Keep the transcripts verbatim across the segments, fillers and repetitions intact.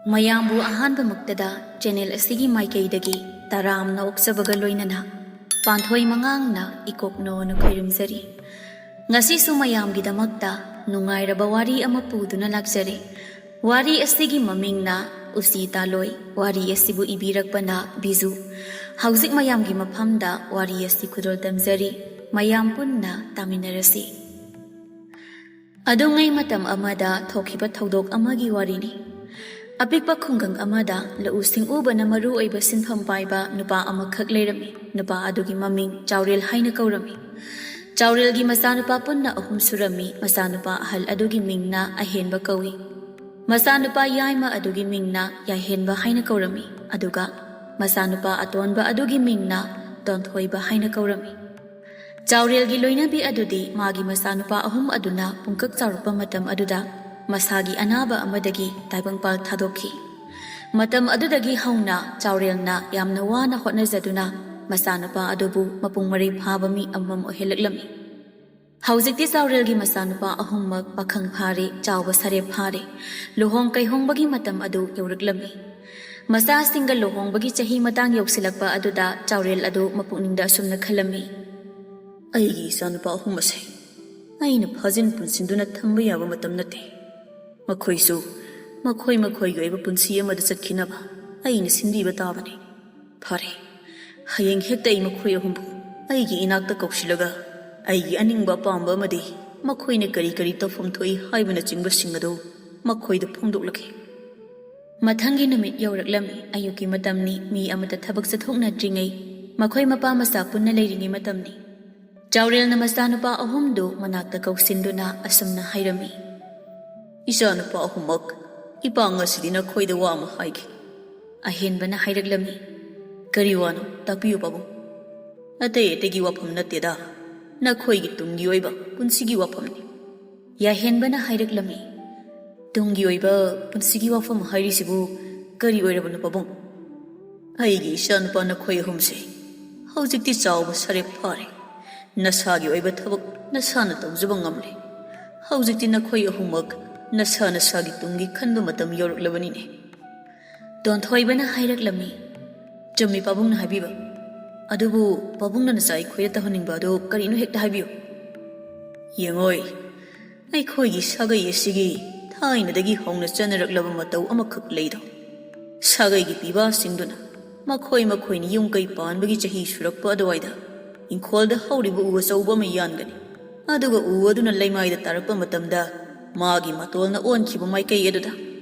ꯃꯌꯥꯝꯕꯨ ꯑꯍꯥꯟꯕꯃꯛꯇꯗ ꯆꯦꯅꯦꯜ ꯑꯁꯤꯒꯤ ꯃꯥꯏꯀꯩꯗꯒꯤ ꯇꯔꯥꯝꯅ ꯑꯣꯛꯆꯕꯒ ꯂꯣꯏꯅꯅ ꯄꯥꯟꯊꯣꯏ ꯃꯉꯥꯡꯅ ꯏꯀꯣꯛꯅꯣꯅ ꯈꯣꯏꯔꯨꯝꯖꯔꯤ꯫ ꯉꯁꯤꯁꯨ ꯃꯌꯥꯝꯒꯤꯗꯃꯛꯇ ꯅꯨꯡꯉꯥꯏꯔꯕ ꯋꯥꯔꯤ ꯑꯃ ꯄꯨꯗꯨꯅ ꯂꯥꯛꯆꯔꯦ꯫ ꯋꯥꯔꯤ ꯑꯁꯤꯒꯤ ꯃꯃꯤꯡꯅ ꯎꯆꯤ ꯇꯥꯂꯣꯏ꯫ ꯋꯥꯔꯤ ꯑꯁꯤꯕꯨ ꯏꯕꯤꯔꯛꯄꯅ ꯕꯤꯖꯨ꯫ ꯍꯧꯖꯤꯛ ꯃꯌꯥꯝꯒꯤ ꯃꯐꯝꯗ ꯋꯥꯔꯤ ꯑꯁꯤ ꯈꯨꯗꯣꯜ ꯇꯝꯖꯔꯤ꯫ ꯃꯌꯥꯝ ꯄꯨꯟꯅ ꯇꯥꯃꯤꯟꯅꯔꯁꯤ꯫ ꯑꯗꯨꯉꯩ ꯃꯇꯝ ꯑꯃꯗ ꯊꯣꯛꯈꯤꯕ ꯊꯧꯗꯣꯛ ꯑꯃꯒꯤ ꯋꯥꯔꯤꯅꯤ꯫ ꯑꯄꯤꯛꯄ ꯈꯨꯡꯒꯪ ꯑꯃꯗ ꯂꯧꯎ ꯁꯤꯡꯎꯕꯅ ꯃꯔꯨ ꯑꯣꯏꯕ ꯁꯤꯟꯐꯝ ꯄꯥꯏꯕ ꯅꯨꯄꯥ ꯑꯃꯈꯛ ꯂꯩꯔꯝꯃꯤ꯫ ꯅꯨꯄꯥ ꯑꯗꯨꯒꯤ ꯃꯃꯤꯡ ꯆꯥꯎꯔꯦꯜ ꯍꯥꯏꯅ ꯀꯧꯔꯝꯃꯤ꯫ ꯆꯥꯎꯔꯦꯜꯒꯤ ꯃꯆꯥꯅꯨꯄꯥ ꯄꯨꯟꯅ ꯑꯍꯨꯝ ꯁꯨꯔꯝꯃꯤ꯫ ꯃꯆꯥꯅꯨꯄꯥ ꯑꯍꯜ ꯑꯗꯨꯒꯤ ꯃꯤꯡꯅ ꯑꯍꯦꯟꯕ ꯀꯧꯏ꯫ ꯃꯆꯥꯅꯨꯄꯥ ꯌꯥꯏꯃ ꯑꯗꯨꯒꯤ ꯃꯤꯡꯅ ꯌꯥꯏꯍꯦꯟꯕ ꯍꯥꯏꯅ ꯀꯧꯔꯝꯃꯤ꯫ ꯑꯗꯨꯒ ꯃꯆꯥꯅꯨꯄꯥ ꯑꯇꯣꯟꯕ ꯑꯗꯨꯒꯤ ꯃꯤꯡꯅ ꯇꯣꯟꯊꯣꯏꯕ ꯍꯥꯏꯅ ꯀꯧꯔꯝꯃꯤ꯫ ꯆꯥꯎꯔꯦꯜꯒꯤ ꯂꯣꯏꯅꯕꯤ ꯑꯗꯨꯗꯤ ꯃꯥꯒꯤ ꯃꯆꯥꯅꯨꯄꯥ ꯑꯍꯨꯝ ꯑꯗꯨꯅ ꯄꯨꯡꯀꯛ ꯆꯥꯎꯔꯛꯄ ꯃꯇꯝ ꯑꯗꯨꯗ ꯃꯁꯥꯒꯤ ꯑꯅꯥꯕ ꯑꯃꯗꯒꯤ ꯇꯥꯏꯕꯪꯄꯥꯜ ꯊꯥꯗꯣꯛꯈꯤ꯫ ꯃꯇꯝ ꯑꯗꯨꯗꯒꯤ ꯍꯧꯅ ꯆꯥꯎꯔꯦꯜꯅ ꯌꯥꯝꯅ ꯋꯥꯅ ꯍꯣꯠꯅꯖꯗꯨꯅ ꯃꯆꯥꯅꯨꯄꯥ ꯑꯗꯨꯕꯨ ꯃꯄꯨꯡ ꯃꯔꯩ ꯐꯥꯕ ꯃꯤ ꯑꯃꯃꯝ ꯑꯣꯏꯍꯜꯂꯛꯂꯝꯃꯤ꯫ ꯍꯧꯖꯤꯛꯇꯤ ꯆꯥꯎꯔꯦꯜꯒꯤ ꯃꯆꯥꯅꯨꯄꯥ ꯑꯍꯨꯝꯃꯛ ꯄꯥꯈꯪ ꯐꯥꯔꯦ, ꯆꯥꯎꯕ ꯁꯥꯔꯦꯞ ꯐꯥꯔꯦ꯫ ꯂꯨꯍꯣꯡ ꯀꯩꯍꯣꯡꯕꯒꯤ ꯃꯇꯝ ꯑꯗꯨ ꯌꯧꯔꯛꯂꯝꯃꯤ꯫ ꯃꯆꯥꯁꯤꯡꯒ ꯂꯨꯍꯣꯡꯕꯒꯤ ꯆꯍꯤ ꯃꯇꯥꯡ ꯌꯧꯁꯤꯜꯂꯛꯄ ꯑꯗꯨꯗ ꯆꯥꯎꯔꯦꯜ ꯑꯗꯨ ꯃꯄꯨꯛꯅꯤꯡꯗ ꯑꯁꯨꯝꯅ ꯈꯜꯂꯝꯃꯤ, "ꯑꯩꯒꯤ ꯏꯆꯥꯅꯨꯄꯥ ꯑꯍꯨꯝ ꯑꯁꯦ ꯑꯩꯅ ꯐꯥꯖꯤꯟ ꯄꯨꯟꯁꯤꯟꯗꯨꯅ ꯊꯝꯕ ꯌꯥꯕ ꯃꯇꯝ ꯅꯠꯇꯦ꯫ ꯃꯈꯣꯏꯁꯨ ꯃꯈꯣꯏ ꯃꯈꯣꯏꯒꯤ ꯑꯣꯏꯕ ꯄꯨꯟꯁꯤ ꯑꯃꯗ ꯆꯠꯈꯤꯅꯕ ꯑꯩꯅ ꯁꯤꯟꯕꯤꯕ ꯇꯥꯕꯅꯤ꯫ ꯐꯔꯦ, ꯍꯌꯦꯡ ꯍꯦꯛꯇ ꯑꯩ ꯃꯈꯣꯏ ꯑꯍꯨꯝꯕꯨ ꯑꯩꯒꯤ ꯏꯅꯥꯛꯇ ꯀꯧꯁꯤꯜꯂꯒ ꯑꯩꯒꯤ ꯑꯅꯤꯡꯕ ꯑꯄꯥꯝꯕ ꯑꯃꯗꯤ ꯃꯈꯣꯏꯅ ꯀꯔꯤ ꯀꯔꯤ ꯇꯧꯐꯝ ꯊꯣꯛꯏ ꯍꯥꯏꯕꯅꯆꯤꯡꯕꯁꯤꯡ ꯑꯗꯨ ꯃꯈꯣꯏꯗ ꯐꯣꯡꯗꯣꯛꯂꯒꯦ꯫" ꯃꯊꯪꯒꯤ ꯅꯨꯃꯤꯠ ꯌꯧꯔꯛꯂꯝꯃꯤ꯫ ꯑꯌꯨꯛꯀꯤ ꯃꯇꯝꯅꯤ꯫ ꯃꯤ ꯑꯃꯠꯇ ꯊꯕꯛ ꯆꯠꯊꯣꯛꯅꯗ꯭ꯔꯤꯉꯩ ꯃꯈꯣꯏ ꯃꯄꯥ ꯃꯆꯥ ꯄꯨꯟꯅ ꯂꯩꯔꯤꯉꯩ ꯃꯇꯝꯅꯤ꯫ ꯆꯥꯎꯔꯦꯜꯅ ꯃꯆꯥꯅꯨꯄꯥ ꯑꯍꯨꯝꯗꯨ ꯃꯅꯥꯛꯇ ꯀꯧꯁꯤꯟꯗꯨꯅ ꯑꯁꯨꯝꯅ ꯍꯥꯏꯔꯝꯃꯤ, "ꯏꯆꯥꯅꯨꯄꯥ ꯑꯍꯨꯝꯃꯛ, ꯏꯄꯥ ꯉꯁꯤꯗꯤ ꯅꯈꯣꯏꯗ ꯋꯥ ꯑꯃ ꯍꯥꯏꯒꯦ꯫" ꯑꯍꯦꯟꯕꯅ ꯍꯥꯏꯔꯛꯂꯝꯃꯤ, "ꯀꯔꯤ ꯋꯥꯅꯣ? ꯇꯥꯛꯄꯤꯌꯨ ꯄꯥꯕꯨꯡ꯫" "ꯑꯇꯩ ꯑꯇꯩꯒꯤ ꯋꯥꯐꯝ ꯅꯠꯇꯦꯗ, ꯅꯈꯣꯏꯒꯤ ꯇꯨꯡꯒꯤ ꯑꯣꯏꯕ ꯄꯨꯟꯁꯤꯒꯤ ꯋꯥꯐꯝꯅꯤ꯫" ꯌꯥꯍꯦꯟꯕꯅ ꯍꯥꯏꯔꯛꯂꯝꯃꯤ, "ꯇꯨꯡꯒꯤ ꯑꯣꯏꯕ ꯄꯨꯟꯁꯤꯒꯤ ꯋꯥꯐꯝ ꯍꯥꯏꯔꯤꯁꯤꯕꯨ ꯀꯔꯤ ꯑꯣꯏꯔꯕꯅꯣ ꯄꯥꯕꯨꯡ?" "ꯑꯩꯒꯤ ꯏꯆꯥꯅꯨꯄꯥ ꯅꯈꯣꯏ ꯑꯍꯨꯝꯁꯦ ꯍꯧꯖꯤꯛꯇꯤ ꯆꯥꯎꯕ ꯁꯥꯔꯦꯞ ꯐꯥꯔꯦ꯫ ꯅꯁꯥꯒꯤ ꯑꯣꯏꯕ ꯊꯕꯛ ꯅꯁꯥꯅ ꯇꯧꯖꯕ ꯉꯝꯂꯦ꯫ ꯍꯧꯖꯤꯛꯇꯤ ꯅꯈꯣꯏ ꯑꯍꯨꯝꯃꯛ ꯅꯁꯥ ꯅꯁꯥꯒꯤ ꯇꯨꯡꯒꯤ ꯈꯟꯕ ꯃꯇꯝ ꯌꯧꯔꯛꯂꯕꯅꯤꯅꯦ꯫ ꯇꯣꯟꯊꯣꯏꯕꯅ ꯍꯥꯏꯔꯛꯂꯝꯃꯤ꯫ "ꯆꯨꯝꯃꯤ ꯄꯥꯕꯨꯡꯅ ꯍꯥꯏꯕꯤꯕ꯫ ꯑꯗꯨꯕꯨ ꯄꯥꯕꯨꯡꯅ ꯅꯆꯥ ꯑꯩꯈꯣꯏꯗ ꯇꯧꯍꯟꯅꯤꯡꯕ ꯑꯗꯨ ꯀꯔꯤꯅꯣ ꯍꯦꯛꯇ ꯍꯥꯏꯕꯤꯌꯨ꯫" "ꯌꯦꯡꯉꯣꯏ, ꯑꯩꯈꯣꯏꯒꯤ ꯁꯥꯒꯩ ꯑꯁꯤꯒꯤ ꯊꯥꯏꯅꯗꯒꯤ ꯍꯧꯅ ꯆꯠꯅꯔꯛꯂꯕ ꯃꯇꯧ ꯑꯃꯈꯛ ꯂꯩꯗꯣ꯫ ꯁꯥꯒꯩꯒꯤ ꯄꯤꯕꯥꯁꯤꯡꯗꯨꯅ ꯃꯈꯣꯏ ꯃꯈꯣꯏꯅ ꯌꯨꯝ ꯀꯩ ꯄꯥꯟꯕꯒꯤ ꯆꯍꯤ ꯁꯨꯔꯛꯄ ꯑꯗꯨꯋꯥꯏꯗ ꯏꯪꯈꯣꯜꯗ ꯍꯧꯔꯤꯕ ꯎ ꯑꯆꯧꯕ ꯑꯃ ꯌꯥꯟꯒꯅꯤ꯫ ꯑꯗꯨꯒ ꯎ ꯑꯗꯨꯅ ꯂꯩꯃꯥꯏꯗ ꯇꯥꯔꯛꯄ ꯃꯇꯝꯗ ꯃꯥꯒꯤ ꯃꯇꯣꯜꯅ ꯑꯣꯟꯈꯤꯕ ꯃꯥꯏꯀꯩ ꯑꯗꯨꯗ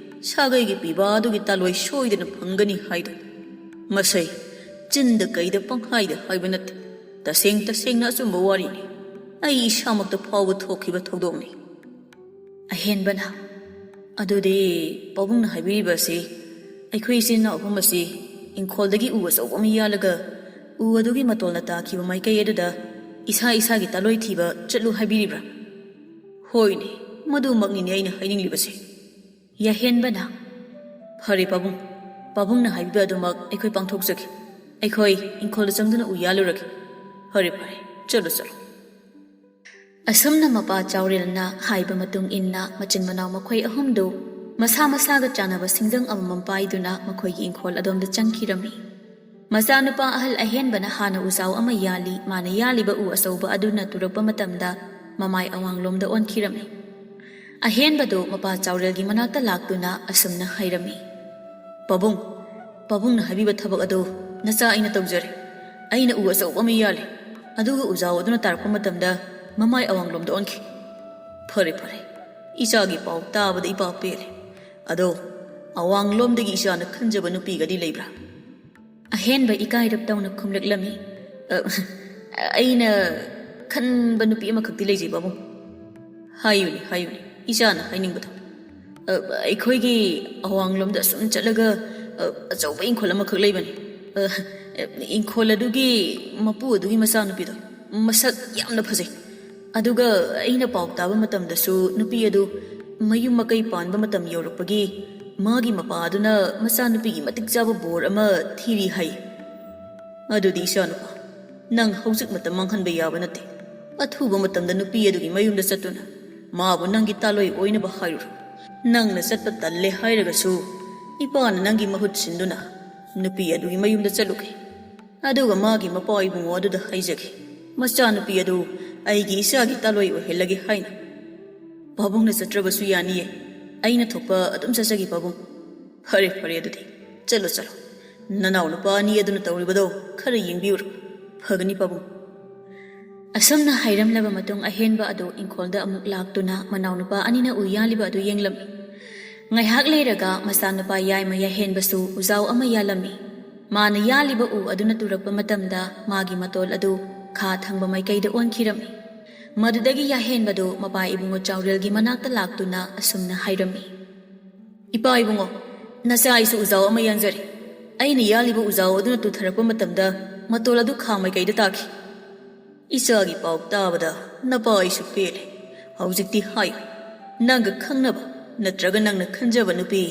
ꯁꯥꯒꯩꯒꯤ ꯄꯤꯕꯥ ꯑꯗꯨꯒꯤ ꯇꯥꯂꯣꯏ ꯁꯣꯏꯗꯅ ꯐꯪꯒꯅꯤ ꯍꯥꯏꯗꯣ꯫ ꯃꯁꯤ ꯆꯤꯟꯗ ꯀꯩꯗ ꯄꯪꯍꯥꯏꯗ ꯍꯥꯏꯕ ꯅꯠꯇꯦ꯫ ꯇꯁꯦꯡ ꯇꯁꯦꯡꯅ ꯑꯆꯨꯝꯕ ꯋꯥꯔꯤꯅꯤ꯫ ꯑꯩ ꯏꯁꯥꯃꯛꯇ ꯐꯥꯎꯕ ꯊꯣꯛꯈꯤꯕ ꯊꯧꯗꯣꯛꯅꯤ꯫" ꯑꯍꯦꯟꯕꯅ, "ꯑꯗꯨꯗꯤ ꯄꯥꯕꯨꯡꯅ ꯍꯥꯏꯕꯤꯔꯤꯕ ꯑꯁꯤ ꯑꯩꯈꯣꯏ ꯏꯆꯤꯟ ꯏꯅꯥꯎ ꯑꯍꯨꯝ ꯑꯁꯤ ꯏꯪꯈꯣꯜꯗꯒꯤ ꯎ ꯑꯆꯧꯕ ꯑꯃ ꯌꯥꯜꯂꯒ ꯎ ꯑꯗꯨꯒꯤ ꯃꯇꯣꯜꯅ ꯇꯥꯈꯤꯕ ꯃꯥꯏꯀꯩ ꯑꯗꯨꯗ ꯏꯁꯥ ꯏꯁꯥꯒꯤ ꯇꯥꯂꯣꯏ ꯊꯤꯕ ꯆꯠꯂꯨ ꯍꯥꯏꯕꯤꯔꯤꯕ꯭ꯔꯥ?" "ꯍꯣꯏꯅꯦ, ꯃꯗꯨꯃꯛꯅꯤꯅꯦ ꯑꯩꯅ ꯍꯥꯏꯅꯤꯡꯂꯤꯕꯁꯦ꯫" ꯌꯥꯍꯦꯟꯕꯅ, "ꯐꯔꯦ ꯄꯥꯕꯨꯡ, ꯄꯥꯕꯨꯡꯅ ꯍꯥꯏꯕꯤꯕ ꯑꯗꯨꯃꯛ ꯑꯩꯈꯣꯏ ꯄꯥꯡꯊꯣꯛꯆꯒꯦ꯫ ꯑꯩꯈꯣꯏ ꯏꯪꯈꯣꯜꯗ ꯆꯪꯗꯨꯅ ꯎ ꯌꯥꯜꯂꯨꯔꯒꯦ꯫" "ꯐꯔꯦ ꯐꯔꯦ, ꯆꯠꯂꯣ ꯆꯠꯂꯣ꯫" ꯑꯁꯨꯝꯅ ꯃꯄꯥ ꯆꯥꯎꯔꯦꯜꯅ ꯍꯥꯏꯕ ꯃꯇꯨꯡ ꯏꯟꯅ ꯃꯆꯤꯟ ꯃꯅꯥꯎ ꯃꯈꯣꯏ ꯑꯍꯨꯝꯗꯨ ꯃꯁꯥ ꯃꯁꯥꯒ ꯆꯥꯟꯅꯕ ꯁꯤꯡꯖꯪ ꯑꯃꯃꯝ ꯄꯥꯏꯗꯨꯅ ꯃꯈꯣꯏꯒꯤ ꯏꯪꯈꯣꯜ ꯑꯗꯣꯝꯗ ꯆꯪꯈꯤꯔꯝꯃꯤ꯫ ꯃꯆꯥꯅꯨꯄꯥ ꯑꯍꯜ ꯑꯍꯦꯟꯕꯅ ꯍꯥꯟꯅ ꯎꯖꯥꯎ ꯑꯃ ꯌꯥꯜꯂꯤ꯫ ꯃꯥꯅ ꯌꯥꯜꯂꯤꯕ ꯎ ꯑꯆꯧꯕ ꯑꯗꯨꯅ ꯇꯨꯔꯛꯄ ꯃꯇꯝꯗ ꯃꯃꯥꯏ ꯑꯋꯥꯡꯂꯣꯝꯗ ꯑꯣꯟꯈꯤꯔꯝꯃꯤ꯫ ꯑꯍꯦꯟꯕꯗꯨ ꯃꯄꯥ ꯆꯥꯎꯔꯦꯜꯒꯤ ꯃꯅꯥꯛꯇ ꯂꯥꯛꯇꯨꯅ ꯑꯁꯨꯝꯅ ꯍꯥꯏꯔꯝꯃꯤ, "ꯄꯥꯕꯨꯡ, ꯄꯥꯕꯨꯡꯅ ꯍꯥꯏꯕꯤꯕ ꯊꯕꯛ ꯑꯗꯨ ꯅꯆꯥ ꯑꯩꯅ ꯇꯧꯖꯔꯦ꯫ ꯑꯩꯅ ꯎ ꯑꯆꯧꯕ ꯑꯃ ꯌꯥꯜꯂꯦ, ꯑꯗꯨꯒ ꯎꯖꯥꯎ ꯑꯗꯨꯅ ꯇꯥꯔꯛꯄ ꯃꯇꯝꯗ ꯃꯃꯥꯏ ꯑꯋꯥꯡꯂꯣꯝꯗ ꯑꯣꯟꯈꯤ꯫" "ꯐꯔꯦ ꯐꯔꯦ, ꯏꯆꯥꯒꯤ ꯄꯥꯎ ꯇꯥꯕꯗ ꯏꯄꯥ ꯄꯦꯜꯂꯦ꯫ ꯑꯗꯣ ꯑꯋꯥꯡꯂꯣꯝꯗꯒꯤ ꯏꯆꯥꯅ ꯈꯟꯖꯕ ꯅꯨꯄꯤꯒꯗꯤ ꯂꯩꯕ꯭ꯔꯥ?" ꯑꯍꯦꯟꯕ ꯏꯀꯥꯏꯔꯞ ꯇꯧꯅ ꯈꯨꯝꯂꯛꯂꯝꯃꯤ, "ꯑ, ꯑꯩꯅ ꯈꯟꯕ ꯅꯨꯄꯤ ꯑꯃꯈꯛꯇꯤ ꯂꯩꯖꯩ ꯄꯥꯕꯨꯡ꯫" "ꯍꯥꯏꯌꯨꯅꯦ, ꯍꯥꯏꯌꯨꯅꯦ, ꯏꯆꯥꯅ ꯍꯥꯏꯅꯤꯡꯕꯗꯣ꯫" "ꯑ, ꯑꯩꯈꯣꯏꯒꯤ ꯑꯋꯥꯡꯂꯣꯝꯗ ꯑꯁꯨꯝ ꯆꯠꯂꯒ, ꯑ, ꯑꯆꯧꯕ ꯏꯪꯈꯣꯜ ꯑꯃꯈꯛ ꯂꯩꯕꯅꯤ꯫ ꯑ, ꯏꯪꯈꯣꯜ ꯑꯗꯨꯒꯤ ꯃꯄꯨ ꯑꯗꯨꯒꯤ ꯃꯆꯥꯅꯨꯄꯤꯗꯣ ꯃꯁꯛ ꯌꯥꯝꯅ ꯐꯖꯩ꯫ ꯑꯗꯨꯒ ꯑꯩꯅ ꯄꯥꯎ ꯇꯥꯕ ꯃꯇꯝꯗꯁꯨ ꯅꯨꯄꯤ ꯑꯗꯨ ꯃꯌꯨꯝ ꯃꯀꯩ ꯄꯥꯟꯕ ꯃꯇꯝ ꯌꯧꯔꯛꯄꯒꯤ ꯃꯥꯒꯤ ꯃꯄꯥ ꯑꯗꯨꯅ ꯃꯆꯥꯅꯨꯄꯤꯒꯤ ꯃꯇꯤꯛ ꯆꯥꯕ ꯕꯣꯔ ꯑꯃ ꯊꯤꯔꯤ ꯍꯥꯏ꯫ ꯑꯗꯨꯗꯤ ꯏꯆꯥꯅꯨꯄꯥ, ꯅꯪ ꯍꯧꯖꯤꯛ ꯃꯇꯝ ꯃꯥꯡꯍꯟꯕ ꯌꯥꯕ ꯅꯠꯇꯦ꯫ ꯑꯊꯨꯕ ꯃꯇꯝꯗ ꯅꯨꯄꯤ ꯑꯗꯨꯒꯤ ꯃꯌꯨꯝꯗ ꯆꯠꯇꯨꯅ ꯃꯥꯕꯨ ꯅꯪꯒꯤ ꯇꯥꯂꯣꯏ ꯑꯣꯏꯅꯕ ꯍꯥꯏꯔꯨꯔꯣ꯫ ꯅꯪꯅ ꯆꯠꯄ ꯇꯜꯂꯦ ꯍꯥꯏꯔꯒꯁꯨ ꯏꯄꯥꯅ ꯅꯪꯒꯤ ꯃꯍꯨꯠ ꯁꯤꯟꯗꯨꯅ ꯅꯨꯄꯤ ꯑꯗꯨꯒꯤ ꯃꯌꯨꯝꯗ ꯆꯠꯂꯨꯒꯦ꯫ ꯑꯗꯨꯒ ꯃꯥꯒꯤ ꯃꯄꯥ ꯏꯕꯨꯡꯉꯣ ꯑꯗꯨꯗ ꯍꯥꯏꯖꯒꯦ, ꯃꯆꯥꯅꯨꯄꯤ ꯑꯗꯨ ꯑꯩꯒꯤ ꯏꯆꯥꯒꯤ ꯇꯥꯂꯣꯏ ꯑꯣꯏꯍꯜꯂꯒꯦ ꯍꯥꯏꯅ꯫ ꯄꯥꯕꯨꯡꯅ ꯆꯠꯇ꯭ꯔꯕꯁꯨ ꯌꯥꯅꯤꯌꯦ꯫ ꯑꯩꯅ ꯊꯣꯛꯄ ꯑꯗꯨꯝ ꯆꯠꯆꯒꯦ, ꯄꯥꯕꯨꯡ꯫ ꯐꯔꯦ, ꯐꯔꯦ, ꯑꯗꯨꯗꯤ ꯆꯠꯂꯣ, ꯆꯠꯂꯣ꯫ ꯅꯅꯥꯎ ꯅꯨꯄꯥ ꯑꯅꯤ ꯑꯗꯨꯅ ꯇꯧꯔꯤꯕꯗꯣ ꯈꯔ ꯌꯦꯡꯕꯤꯌꯨꯔꯣ꯫ ꯐꯒꯅꯤ, ꯄꯥꯕꯨꯡ꯫ ꯑꯁꯨꯝꯅ ꯍꯥꯏꯔꯝꯂꯕ ꯃꯇꯨꯡ, ꯑꯍꯦꯟꯕ ꯑꯗꯨ ꯏꯪꯈꯣꯜꯗ ꯑꯃꯨꯛ ꯂꯥꯛꯇꯨꯅ ꯃꯅꯥꯎꯅꯨꯄꯥ ꯑꯅꯤꯅ ꯎ ꯌꯥꯜꯂꯤꯕ ꯑꯗꯨ ꯌꯦꯡꯂꯝꯃꯤ꯫ ꯉꯥꯏꯍꯥꯛ ꯂꯩꯔꯒ ꯃꯆꯥꯅꯨꯄꯥ ꯌꯥꯏꯃ ꯌꯥꯍꯦꯟꯕꯁꯨ ꯎꯖꯥꯎ ꯑꯃ ꯌꯥꯜꯂꯝꯃꯤ꯫ ꯃꯥꯅ ꯌꯥꯜꯂꯤꯕ ꯎ ꯑꯗꯨꯅ ꯇꯨꯔꯛꯄ ꯃꯇꯝꯗ ꯃꯥꯒꯤ ꯃꯇꯣꯜ ꯑꯗꯨ ꯈꯥ ꯊꯪꯕ ꯃꯥꯏꯀꯩꯗ ꯑꯣꯟꯈꯤꯔꯝꯃꯤ꯫ ꯃꯗꯨꯗꯒꯤ ꯌꯥꯍꯦꯟꯕꯗꯨ ꯃꯄꯥ ꯏꯕꯨꯡꯉꯣ ꯆꯥꯎꯔꯦꯜꯒꯤ ꯃꯅꯥꯛꯇ ꯂꯥꯛꯇꯨꯅ ꯑꯁꯨꯝꯅ ꯍꯥꯏꯔꯝꯃꯤ, "ꯏꯄꯥ ꯏꯕꯨꯡꯉꯣ, ꯅꯆꯥ ꯑꯩꯁꯨ ꯎꯖꯥꯎ ꯑꯃ ꯌꯥꯟꯖꯔꯦ꯫ ꯑꯩꯅ ꯌꯥꯜꯂꯤꯕ ꯎꯖꯥꯎ ꯑꯗꯨꯅ ꯇꯨꯊꯔꯛꯄ ꯃꯇꯝꯗ ꯃꯇꯣꯜ ꯑꯗꯨ ꯈꯥ ꯃꯥꯏꯀꯩꯗ ꯇꯥꯈꯤ꯫" ꯏꯆꯥꯒꯤ ꯄꯥꯎ ꯇꯥꯕꯗ ꯅꯄꯥ ꯑꯩꯁꯨ ꯄꯦꯜꯂꯦ꯫ ꯍꯧꯖꯤꯛꯇꯤ ꯍꯥꯏꯌꯨ, ꯅꯪꯒ ꯈꯪꯅꯕ ꯅꯠꯇ꯭ꯔꯒ ꯅꯪꯅ ꯈꯟꯖꯕ ꯅꯨꯄꯤ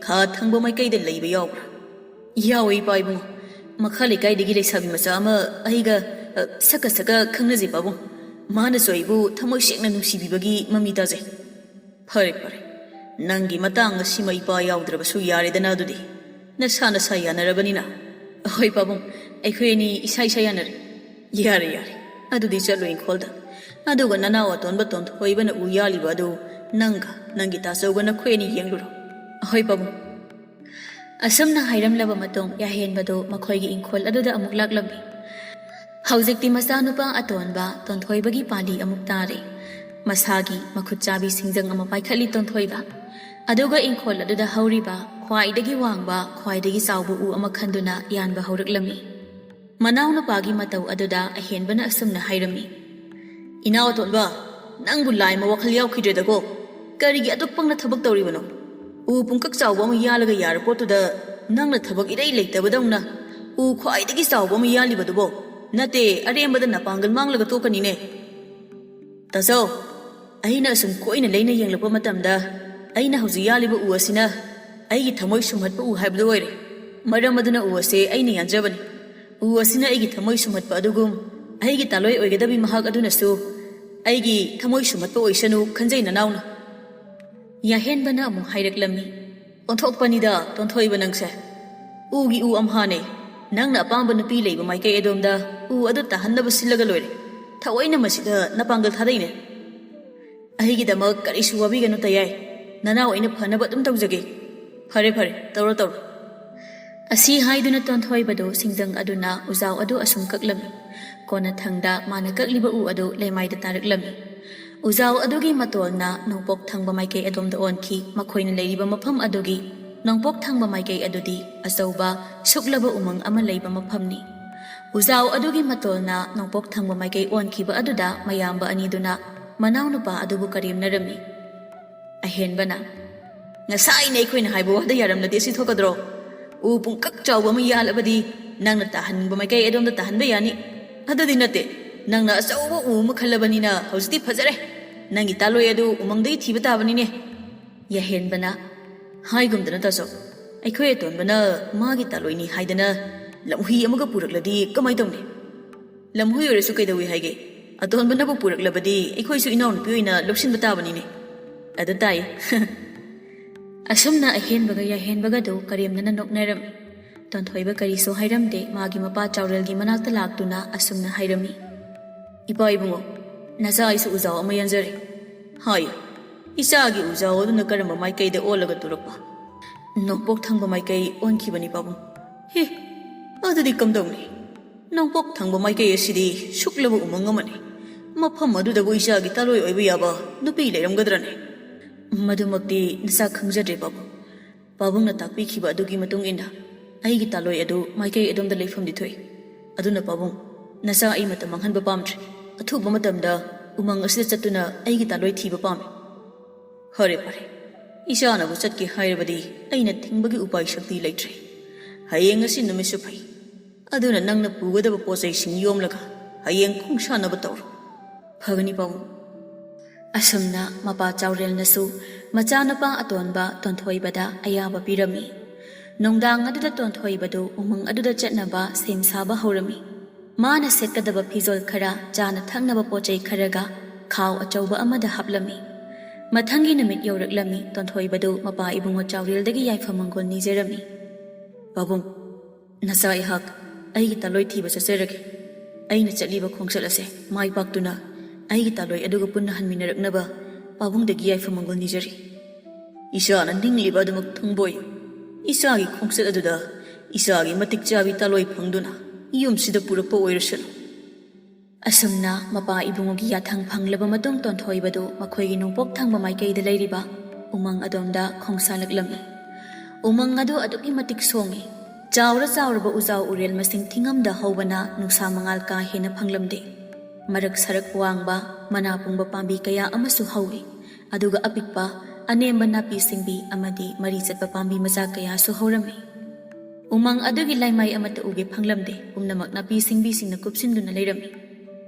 ꯈꯥ ꯊꯪꯕ ꯃꯥꯏꯀꯩꯗ ꯂꯩꯕ ꯌꯥꯎꯕ꯭ꯔꯥ? ꯌꯥꯎꯋꯦ, ꯏꯄꯥ ꯏꯕꯨꯡꯉꯣ꯫ ꯃꯈꯥ ꯂꯩꯀꯥꯏꯗꯒꯤ ꯂꯩꯁꯥꯕꯤ ꯃꯆꯥ ꯑꯃ ꯑꯩꯒ, ꯑ, ꯁꯛꯀ ꯁꯛꯀ ꯈꯪꯅꯖꯩ, ꯄꯥꯕꯨꯡ꯫ ꯃꯥꯅꯁꯨ ꯑꯩꯕꯨ ꯊꯃꯣꯏ ꯁꯦꯡꯅ ꯅꯨꯡꯁꯤꯕꯤꯕꯒꯤ ꯃꯃꯤ ꯇꯥꯖꯩ꯫ ꯐꯔꯦ, ꯐꯔꯦ꯫ ꯅꯪꯒꯤ ꯃꯇꯥꯡ ꯑꯁꯤꯃ ꯏꯄꯥ ꯌꯥꯎꯗ꯭ꯔꯕꯁꯨ ꯌꯥꯔꯦꯗꯅ ꯑꯗꯨꯗꯤ꯫ ꯅꯁꯥ ꯅꯁꯥ ꯌꯥꯅꯔꯕꯅꯤꯅ꯫ ꯍꯣꯏ, ꯄꯥꯕꯨꯡ꯫ ꯑꯩꯈꯣꯏ ꯑꯅꯤ ꯏꯁꯥ ꯏꯁꯥ ꯌꯥꯅꯔꯦ꯫ ꯌꯥꯔꯦ, ꯌꯥꯔꯦ꯫ ꯑꯗꯨꯗꯤ ꯆꯠꯂꯣ ꯏꯪꯈꯣꯜꯗ꯫ ꯑꯗꯨꯒ ꯅꯅꯥꯎ ꯑꯇꯣꯟꯕ ꯇꯣꯟꯊꯣꯏꯕꯅ ꯎ ꯌꯥꯜꯂꯤꯕ ꯑꯗꯨ ꯅꯪꯒ ꯅꯪꯒꯤ ꯇꯥꯆꯧꯒ ꯅꯈꯣꯏ ꯑꯅꯤ ꯌꯦꯡꯂꯨꯔꯣ꯫ ꯍꯣꯏ, ꯄꯥꯕꯨꯡ꯫ ꯑꯁꯨꯝꯅ ꯍꯥꯏꯔꯝꯂꯕ ꯃꯇꯨꯡ, ꯌꯥꯍꯦꯟꯕꯗꯨ ꯃꯈꯣꯏꯒꯤ ꯏꯪꯈꯣꯜ ꯑꯗꯨꯗ ꯑꯃꯨꯛ ꯂꯥꯛꯂꯝꯃꯤ꯫ ꯍꯧꯖꯤꯛꯇꯤ ꯃꯆꯥꯅꯨꯄꯥ ꯑꯇꯣꯟꯕ ꯇꯣꯟꯊꯣꯏꯕꯒꯤ ꯄꯥꯂꯤ ꯑꯃꯨꯛ ꯇꯥꯔꯦ꯫ ꯃꯁꯥꯒꯤ ꯃꯈꯨꯠ ꯆꯥꯕꯤ ꯁꯤꯡꯖꯪ ꯑꯃ ꯄꯥꯏꯈꯠꯂꯤ ꯇꯣꯟꯊꯣꯏꯕ꯫ ꯑꯗꯨꯒ ꯏꯪꯈꯣꯜ ꯑꯗꯨꯗ ꯍꯧꯔꯤꯕ ꯈ꯭ꯋꯥꯏꯗꯒꯤ ꯋꯥꯡꯕ, ꯈ꯭ꯋꯥꯏꯗꯒꯤ ꯆꯥꯎꯕ ꯎ ꯑꯃ ꯈꯟꯗꯨꯅ ꯌꯥꯟꯕ ꯍꯧꯔꯛꯂꯝꯃꯤ꯫ ꯃꯅꯥꯎꯅꯨꯄꯥꯒꯤ ꯃꯇꯧ ꯑꯗꯨꯗ ꯑꯍꯦꯟꯕꯅ ꯑꯁꯨꯝꯅ ꯍꯥꯏꯔꯝꯃꯤ, "ꯏꯅꯥꯎ ꯑꯇꯣꯟꯕ, ꯅꯪꯕꯨ ꯂꯥꯏꯃ ꯋꯥꯈꯜ ꯌꯥꯎꯈꯤꯗ꯭ꯔꯦꯗꯀꯣ꯫ ꯀꯔꯤꯒꯤ ꯑꯗꯨꯛ ꯄꯪꯅ ꯊꯕꯛ ꯇꯧꯔꯤꯕꯅꯣ? ꯎ ꯄꯨꯡꯀꯛ ꯆꯥꯎꯕ ꯑꯃ ꯌꯥꯜꯂꯒ ꯌꯥꯔ ꯄꯣꯠꯇꯨꯗ ꯅꯪꯅ ꯊꯕꯛ ꯏꯔꯩ ꯂꯩꯇꯕꯗꯧꯅ ꯎ ꯈ꯭ꯋꯥꯏꯗꯒꯤ ꯆꯥꯎꯕ ꯑꯃ ꯌꯥꯜꯂꯤꯕꯗꯨꯕꯣ? ꯅꯠꯇꯦ, ꯑꯔꯦꯝꯕꯗ ꯅꯄꯥꯡꯒꯜ ꯃꯥꯡꯂꯒ ꯇꯣꯛꯀꯅꯤꯅꯦ꯫" ꯇꯥꯆꯧ, ꯑꯩꯅ ꯑꯁꯨꯝ ꯀꯣꯏꯅ ꯂꯩꯅ ꯌꯦꯡꯂꯛꯄ ꯃꯇꯝꯗ, ꯑꯩꯅ ꯍꯧꯖꯤꯛ ꯌꯥꯜꯂꯤꯕ ꯎ ꯑꯁꯤꯅ ꯑꯩꯒꯤ ꯊꯃꯣꯏ ꯁꯨꯝꯍꯠꯄ ꯎ ꯍꯥꯏꯕꯗꯨ ꯑꯣꯏꯔꯦ꯫ ꯃꯔꯝ ꯑꯗꯨꯅ ꯎ ꯑꯁꯦ ꯑꯩꯅ ꯌꯥꯟꯖꯕꯅꯤ꯫ ꯎ ꯑꯁꯤꯅ ꯑꯩꯒꯤ ꯊꯃꯣꯏ ꯁꯨꯝꯍꯠꯄ ꯑꯗꯨꯒꯨꯝ, ꯑꯩꯒꯤ ꯇꯥꯂꯣꯏ ꯑꯣꯏꯒꯗꯕꯤ ꯃꯍꯥꯛ ꯑꯗꯨꯅꯁꯨ ꯑꯩꯒꯤ ꯊꯃꯣꯏ ꯁꯨꯝꯍꯠꯄ ꯑꯣꯏꯁꯅꯨ ꯈꯟꯖꯩ ꯅꯅꯥꯎꯅ꯫ ꯌꯥꯍꯦꯟꯕꯅ ꯑꯃꯨꯛ ꯍꯥꯏꯔꯛꯂꯝꯃꯤ, ꯑꯣꯟꯊꯣꯛꯄꯅꯤꯗ, ꯇꯣꯟꯊꯣꯏꯕ ꯅꯪꯁꯦ꯫ ꯎꯒꯤ ꯎ ꯑꯝꯍꯥꯅꯦ꯫ ꯅꯪꯅ ꯑꯄꯥꯝꯕ ꯅꯨꯄꯤ ꯂꯩꯕ ꯃꯥꯏꯀꯩ ꯑꯗꯣꯝꯗ ꯎ ꯑꯗꯨ ꯇꯥꯍꯟꯅꯕ ꯁꯤꯜꯂꯒ ꯂꯣꯏꯔꯦ꯫ ꯊꯑꯣꯏꯅ ꯃꯁꯤꯗ ꯅꯄꯥꯡꯒꯜ ꯊꯥꯗꯩꯅꯦ꯫ ꯑꯩꯒꯤꯗꯃꯛ ꯀꯔꯤꯁꯨ ꯋꯥꯕꯤꯒꯅꯨ ꯇꯌꯥꯏ꯫ ꯅꯅꯥꯎ ꯑꯩꯅ ꯐꯅꯕ ꯑꯗꯨꯝ ꯇꯧꯖꯒꯦ꯫ ꯐꯔꯦ, ꯐꯔꯦ, ꯇꯧꯔꯣ, ꯇꯧꯔꯣ꯫ ꯑꯁꯤ ꯍꯥꯏꯗꯨꯅ ꯇꯣꯟꯊꯣꯏꯕꯗꯨ ꯁꯤꯡꯖꯪ ꯑꯗꯨꯅ ꯎꯖꯥꯎ ꯑꯗꯨ ꯑꯁꯨꯝ ꯀꯛꯂꯝꯃꯤ꯫ ꯀꯣꯟꯅꯊꯪꯗ ꯃꯥꯅ ꯀꯛꯂꯤꯕ ꯎ ꯑꯗꯨ ꯂꯩꯃꯥꯏꯗ ꯇꯥꯔꯛꯂꯝꯃꯤ꯫ ꯎꯖꯥꯎ ꯑꯗꯨꯒꯤ ꯃꯇꯣꯜꯅ ꯅꯣꯡꯄꯣꯛ ꯊꯪꯕ ꯃꯥꯏꯀꯩ ꯑꯗꯣꯝꯗ ꯑꯣꯟꯈꯤ꯫ ꯃꯈꯣꯏꯅ ꯂꯩꯔꯤꯕ ꯃꯐꯝ ꯑꯗꯨꯒꯤ ꯅꯣꯡꯄꯣꯛ ꯊꯪꯕ ꯃꯥꯏꯀꯩ ꯑꯗꯨꯗꯤ ꯑꯆꯧꯕ, ꯁꯨꯛꯂꯕ ꯎꯃꯪ ꯑꯃ ꯂꯩꯕ ꯃꯐꯝꯅꯤ꯫ ꯎꯖꯥꯎ ꯑꯗꯨꯒꯤ ꯃꯇꯣꯜꯅ ꯅꯣꯡꯄꯣꯛ ꯊꯪꯕ ꯃꯥꯏꯀꯩ ꯑꯣꯟꯈꯤꯕ ꯑꯗꯨꯗ ꯃꯌꯥꯝꯕ ꯑꯅꯤꯗꯨꯅ ꯃꯅꯥꯎꯅꯨꯄꯥ ꯑꯗꯨꯕꯨ ꯀꯔꯦꯝꯅꯔꯝꯃꯤ꯫ ꯑꯍꯦꯟꯕꯅ, "ꯉꯁꯥꯏꯅ ꯑꯩꯈꯣꯏꯅ ꯍꯥꯏꯕ ꯋꯥꯗ ꯌꯥꯔꯝꯂꯗꯤ ꯑꯁꯤ ꯊꯣꯛꯀꯗ꯭ꯔꯣ? ꯎ ꯄꯨꯡꯀꯛ ꯆꯥꯎꯕ ꯑꯃ ꯌꯥꯜꯂꯕꯗꯤ ꯅꯪꯅ ꯇꯥꯍꯟꯅꯤꯡꯕ ꯃꯥꯏꯀꯩ ꯑꯗꯣꯝꯗ ꯇꯥꯍꯟꯕ ꯌꯥꯅꯤ꯫ ꯑꯗꯨꯗꯤ ꯅꯠꯇꯦ, ꯅꯪꯅ ꯑꯆꯧꯕ ꯎ ꯑꯃ ꯈꯜꯂꯕꯅꯤꯅ ꯍꯧꯖꯤꯛꯇꯤ ꯐꯖꯔꯦ꯫ ꯅꯪꯒꯤ ꯇꯥꯂꯣꯏ ꯑꯗꯨ ꯎꯃꯪꯗꯒꯤ ꯊꯤꯕ ꯇꯥꯕꯅꯤꯅꯦ"꯫ ꯌꯥꯍꯦꯟꯕꯅ, "ꯍꯥꯏꯒꯨꯝꯗꯅ ꯇꯥꯆꯧ, ꯑꯩꯈꯣꯏ ꯑꯇꯣꯟꯕꯅ ꯃꯥꯒꯤ ꯇꯥꯂꯣꯏꯅꯤ ꯍꯥꯏꯗꯅ ꯂꯝꯍꯨꯏ ꯑꯃꯒ ꯄꯨꯔꯛꯂꯗꯤ ꯀꯃꯥꯏ ꯇꯧꯅꯤ? ꯂꯝꯍꯨꯏ ꯑꯣꯏꯔꯁꯨ ꯀꯩꯗꯧꯏ ꯍꯥꯏꯒꯦ? ꯑꯇꯣꯟꯕꯅꯕꯨ ꯄꯨꯔꯛꯂꯕꯗꯤ ꯑꯩꯈꯣꯏꯁꯨ ꯏꯅꯥꯎꯅꯨꯄꯤ ꯑꯣꯏꯅ ꯂꯧꯁꯤꯟꯕ ꯇꯥꯕꯅꯤꯅꯦ"꯫ ꯑꯗꯨ ꯇꯥꯏ꯫ ꯑꯁꯨꯝꯅ ꯑꯍꯦꯟꯕꯒ ꯌꯥꯍꯦꯟꯕꯒꯗꯨ ꯀꯔꯦꯝꯅꯅ ꯅꯣꯛꯅꯔꯝꯃꯤ꯫ ꯇꯣꯟꯊꯣꯏꯕ ꯀꯔꯤꯁꯨ ꯍꯥꯏꯔꯝꯗꯦ꯫ ꯃꯥꯒꯤ ꯃꯄꯥ ꯆꯥꯎꯔꯦꯜꯒꯤ ꯃꯅꯥꯛꯇ ꯂꯥꯛꯇꯨꯅ ꯑꯁꯨꯝꯅ ꯍꯥꯏꯔꯝꯃꯤ, "ꯏꯄꯥ ꯏꯕꯨꯡꯉꯣ, ꯅꯆꯥ ꯑꯩꯁꯨ ꯎꯖꯥꯎ ꯑꯃ ꯌꯥꯟꯖꯔꯦ꯫ ꯍꯥꯏꯌꯨ, ꯏꯆꯥꯒꯤ ꯎꯖꯥꯎ ꯑꯗꯨꯅ ꯀꯔꯝꯕ ꯃꯥꯏꯀꯩꯗ ꯑꯣꯜꯂꯒ ꯇꯨꯔꯛꯄ?" "ꯅꯣꯡꯄꯣꯛ ꯊꯪꯕ ꯃꯥꯏꯀꯩ ꯑꯣꯟꯈꯤꯕꯅꯤ ꯄꯥꯕꯨꯡ"꯫ "ꯍꯦ, ꯑꯗꯨꯗꯤ ꯀꯝꯗꯧꯅꯤ? ꯅꯣꯡꯄꯣꯛ ꯊꯪꯕ ꯃꯥꯏꯀꯩ ꯑꯁꯤꯗꯤ ꯁꯨꯛꯂꯕ ꯎꯃꯪ ꯑꯃꯅꯤ꯫ ꯃꯐꯝ ꯑꯗꯨꯗꯕꯨ ꯏꯆꯥꯒꯤ ꯇꯥꯂꯣꯏ ꯑꯣꯏꯕ ꯌꯥꯕ ꯅꯨꯄꯤ ꯂꯩꯔꯝꯒꯗ꯭ꯔꯅꯦ?" "ꯃꯗꯨꯃꯛꯇꯤ ꯅꯆꯥ ꯈꯪꯖꯗ꯭ꯔꯦ ꯄꯥꯕꯨꯡ꯫ ꯄꯥꯕꯨꯡꯅ ꯇꯥꯛꯄꯤꯈꯤꯕ ꯑꯗꯨꯒꯤ ꯃꯇꯨꯡ ꯏꯟꯅ ꯑꯩꯒꯤ ꯇꯥꯂꯣꯏ ꯑꯗꯨ ꯃꯥꯏꯀꯩ ꯑꯗꯣꯝꯗ ꯂꯩꯐꯝꯗꯤ ꯊꯣꯛꯏ꯫ ꯑꯗꯨꯅ ꯄꯥꯕꯨꯡ, ꯅꯆꯥ ꯑꯩ ꯃꯇꯝ ꯃꯥꯡꯍꯟꯕ ꯄꯥꯝꯗ꯭ꯔꯦ꯫ ꯑꯊꯨꯕ ꯃꯇꯝꯗ ꯎꯃꯪ ꯑꯁꯤꯗ ꯆꯠꯇꯨꯅ ꯑꯩꯒꯤ ꯇꯥꯂꯣꯏ ꯊꯤꯕ ꯄꯥꯝꯃꯤ"꯫ "ꯐꯔꯦ, ꯐꯔꯦ꯫ ꯏꯆꯥꯅꯕꯨ ꯆꯠꯀꯦ ꯍꯥꯏꯔꯕꯗꯤ ꯑꯩꯅ ꯊꯤꯡꯕꯒꯤ ꯎꯄꯥꯏ ꯁꯛꯇꯤ ꯂꯩꯇ꯭ꯔꯦ꯫ ꯍꯌꯦꯡ ꯑꯁꯤ ꯅꯨꯃꯤꯠꯁꯨ ꯐꯩ꯫ ꯑꯗꯨꯅ ꯅꯪꯅ ꯄꯨꯒꯗꯕ ꯄꯣꯠ ꯆꯩꯁꯤꯡ ꯌꯣꯝꯂꯒ ꯍꯌꯦꯡ ꯈꯣꯡꯁꯥꯟꯅꯕ ꯇꯧꯔꯣ"꯫ "ꯐꯒꯅꯤ ꯄꯥꯕꯨꯡ"꯫ ꯑꯁꯨꯝꯅ ꯃꯄꯥ ꯆꯥꯎꯔꯦꯜꯅꯁꯨ ꯃꯆꯥꯅꯨꯄꯥ ꯑꯇꯣꯟꯕ ꯇꯣꯟꯊꯣꯏꯕꯗ ꯑꯌꯥꯕ ꯄꯤꯔꯝꯃꯤ꯫ ꯅꯨꯡꯗꯥꯡ ꯑꯗꯨꯗ ꯇꯣꯟꯊꯣꯏꯕꯗꯨ ꯎꯃꯪ ꯑꯗꯨꯗ ꯆꯠꯅꯕ ꯁꯦꯝ ꯁꯥꯕ ꯍꯧꯔꯝꯃꯤ꯫ ꯃꯥꯅ ꯁꯦꯠꯀꯗꯕ ꯐꯤꯖꯣꯜ ꯈꯔ, ꯆꯥꯅ ꯊꯛꯅꯕ ꯄꯣꯠ ꯆꯩ ꯈꯔꯒ ꯈꯥꯎ ꯑꯆꯧꯕ ꯑꯃꯗ ꯍꯥꯞꯂꯝꯃꯤ꯫ ꯃꯊꯪꯒꯤ ꯅꯨꯃꯤꯠ ꯌꯧꯔꯛꯂꯝꯃꯤ꯫ ꯇꯣꯟꯊꯣꯏꯕꯗꯨ ꯃꯄꯥ ꯏꯕꯨꯡꯉꯣ ꯆꯥꯎꯔꯦꯜꯗꯒꯤ ꯌꯥꯏꯐ ꯃꯪꯒꯣꯜ ꯅꯤꯖꯔꯝꯃꯤ꯫ "ꯄꯥꯕꯨꯡ, ꯅꯆꯥ ꯑꯩꯍꯥꯛ ꯑꯩꯒꯤ ꯇꯥꯂꯣꯏ ꯊꯤꯕ ꯆꯠꯆꯔꯒꯦ꯫ ꯑꯩꯅ ꯆꯠꯂꯤꯕ ꯈꯣꯡꯆꯠ ꯑꯁꯦ ꯃꯥꯏ ꯄꯥꯛꯇꯨꯅ ꯑꯩꯒꯤ ꯇꯥꯂꯣꯏ ꯑꯗꯨꯒ ꯄꯨꯟꯅ ꯍꯟꯃꯤꯟꯅꯔꯛꯅꯕ ꯄꯥꯕꯨꯡꯗꯒꯤ ꯌꯥꯏꯐ ꯃꯪꯒꯣꯜ ꯅꯤꯖꯔꯤ꯫ ꯏꯆꯥꯅ ꯅꯤꯡꯂꯤꯕ ꯑꯗꯨꯃꯛ ꯊꯨꯡꯕ ꯑꯣꯏꯌꯨ꯫ ꯏꯆꯥꯒꯤ ꯈꯣꯡꯆꯠ ꯑꯗꯨꯗ ꯏꯆꯥꯒꯤ ꯃꯇꯤꯛ ꯆꯥꯕꯤ ꯇꯥꯂꯣꯏ ꯐꯪꯗꯨꯅ ꯌꯨꯝꯁꯤꯗ ꯄꯨꯔꯛꯄ ꯑꯣꯏꯔꯁꯅꯨ꯫" ꯑꯁꯨꯝꯅ ꯃꯄꯥ ꯏꯕꯨꯡꯉꯣꯒꯤ ꯌꯥꯊꯪ ꯐꯪꯂꯕ ꯃꯇꯨꯡ ꯇꯣꯟꯊꯣꯏꯕꯗꯨ ꯃꯈꯣꯏꯒꯤ ꯅꯣꯡꯄꯣꯛ ꯊꯪꯕ ꯃꯥꯏꯀꯩꯗ ꯂꯩꯔꯤꯕ ꯎꯃꯪ ꯑꯗꯣꯝꯗ ꯈꯣꯡꯁꯥꯜꯂꯛꯂꯝꯃꯤ꯫ ꯎꯃꯪ ꯑꯗꯨ ꯑꯗꯨꯛꯀꯤ ꯃꯇꯤꯛ ꯁꯣꯡꯏ꯫ ꯆꯥꯎꯔ ꯆꯥꯎꯔꯕ ꯎꯖꯥꯎ ꯎꯔꯦꯜ ꯃꯁꯤꯡ ꯊꯤꯉꯝꯗ ꯍꯧꯕꯅ ꯅꯨꯡꯁꯥ ꯃꯉꯥꯜ ꯀꯥ ꯍꯦꯟꯅ ꯐꯪꯂꯝꯗꯦ꯫ ꯃꯔꯛ ꯁꯔꯛ ꯋꯥꯡꯕ ꯃꯅꯥ ꯄꯨꯡꯕ ꯄꯥꯝꯕꯤ ꯀꯌꯥ ꯑꯃꯁꯨ ꯍꯧꯏ꯫ ꯑꯗꯨꯒ ꯑꯄꯤꯛꯄ ꯑꯅꯦꯝꯕ ꯅꯥꯄꯤ ꯁꯤꯡꯕꯤ ꯑꯃꯗꯤ ꯃꯔꯤ ꯆꯠꯄ ꯄꯥꯝꯕꯤ ꯃꯆꯥ ꯀꯌꯥꯁꯨ ꯍꯧꯔꯝꯃꯤ꯫ ꯎꯃꯪ ꯑꯗꯨꯒꯤ ꯂꯩꯃꯥꯏ ꯑꯃꯠꯇ ꯎꯒꯦ ꯐꯪꯂꯝꯗꯦ꯫ ꯄꯨꯝꯅꯃꯛ ꯅꯥꯄꯤ ꯁꯤꯡꯕꯤꯁꯤꯡꯅ ꯀꯨꯞꯁꯤꯟꯗꯨꯅ ꯂꯩꯔꯝꯃꯤ꯫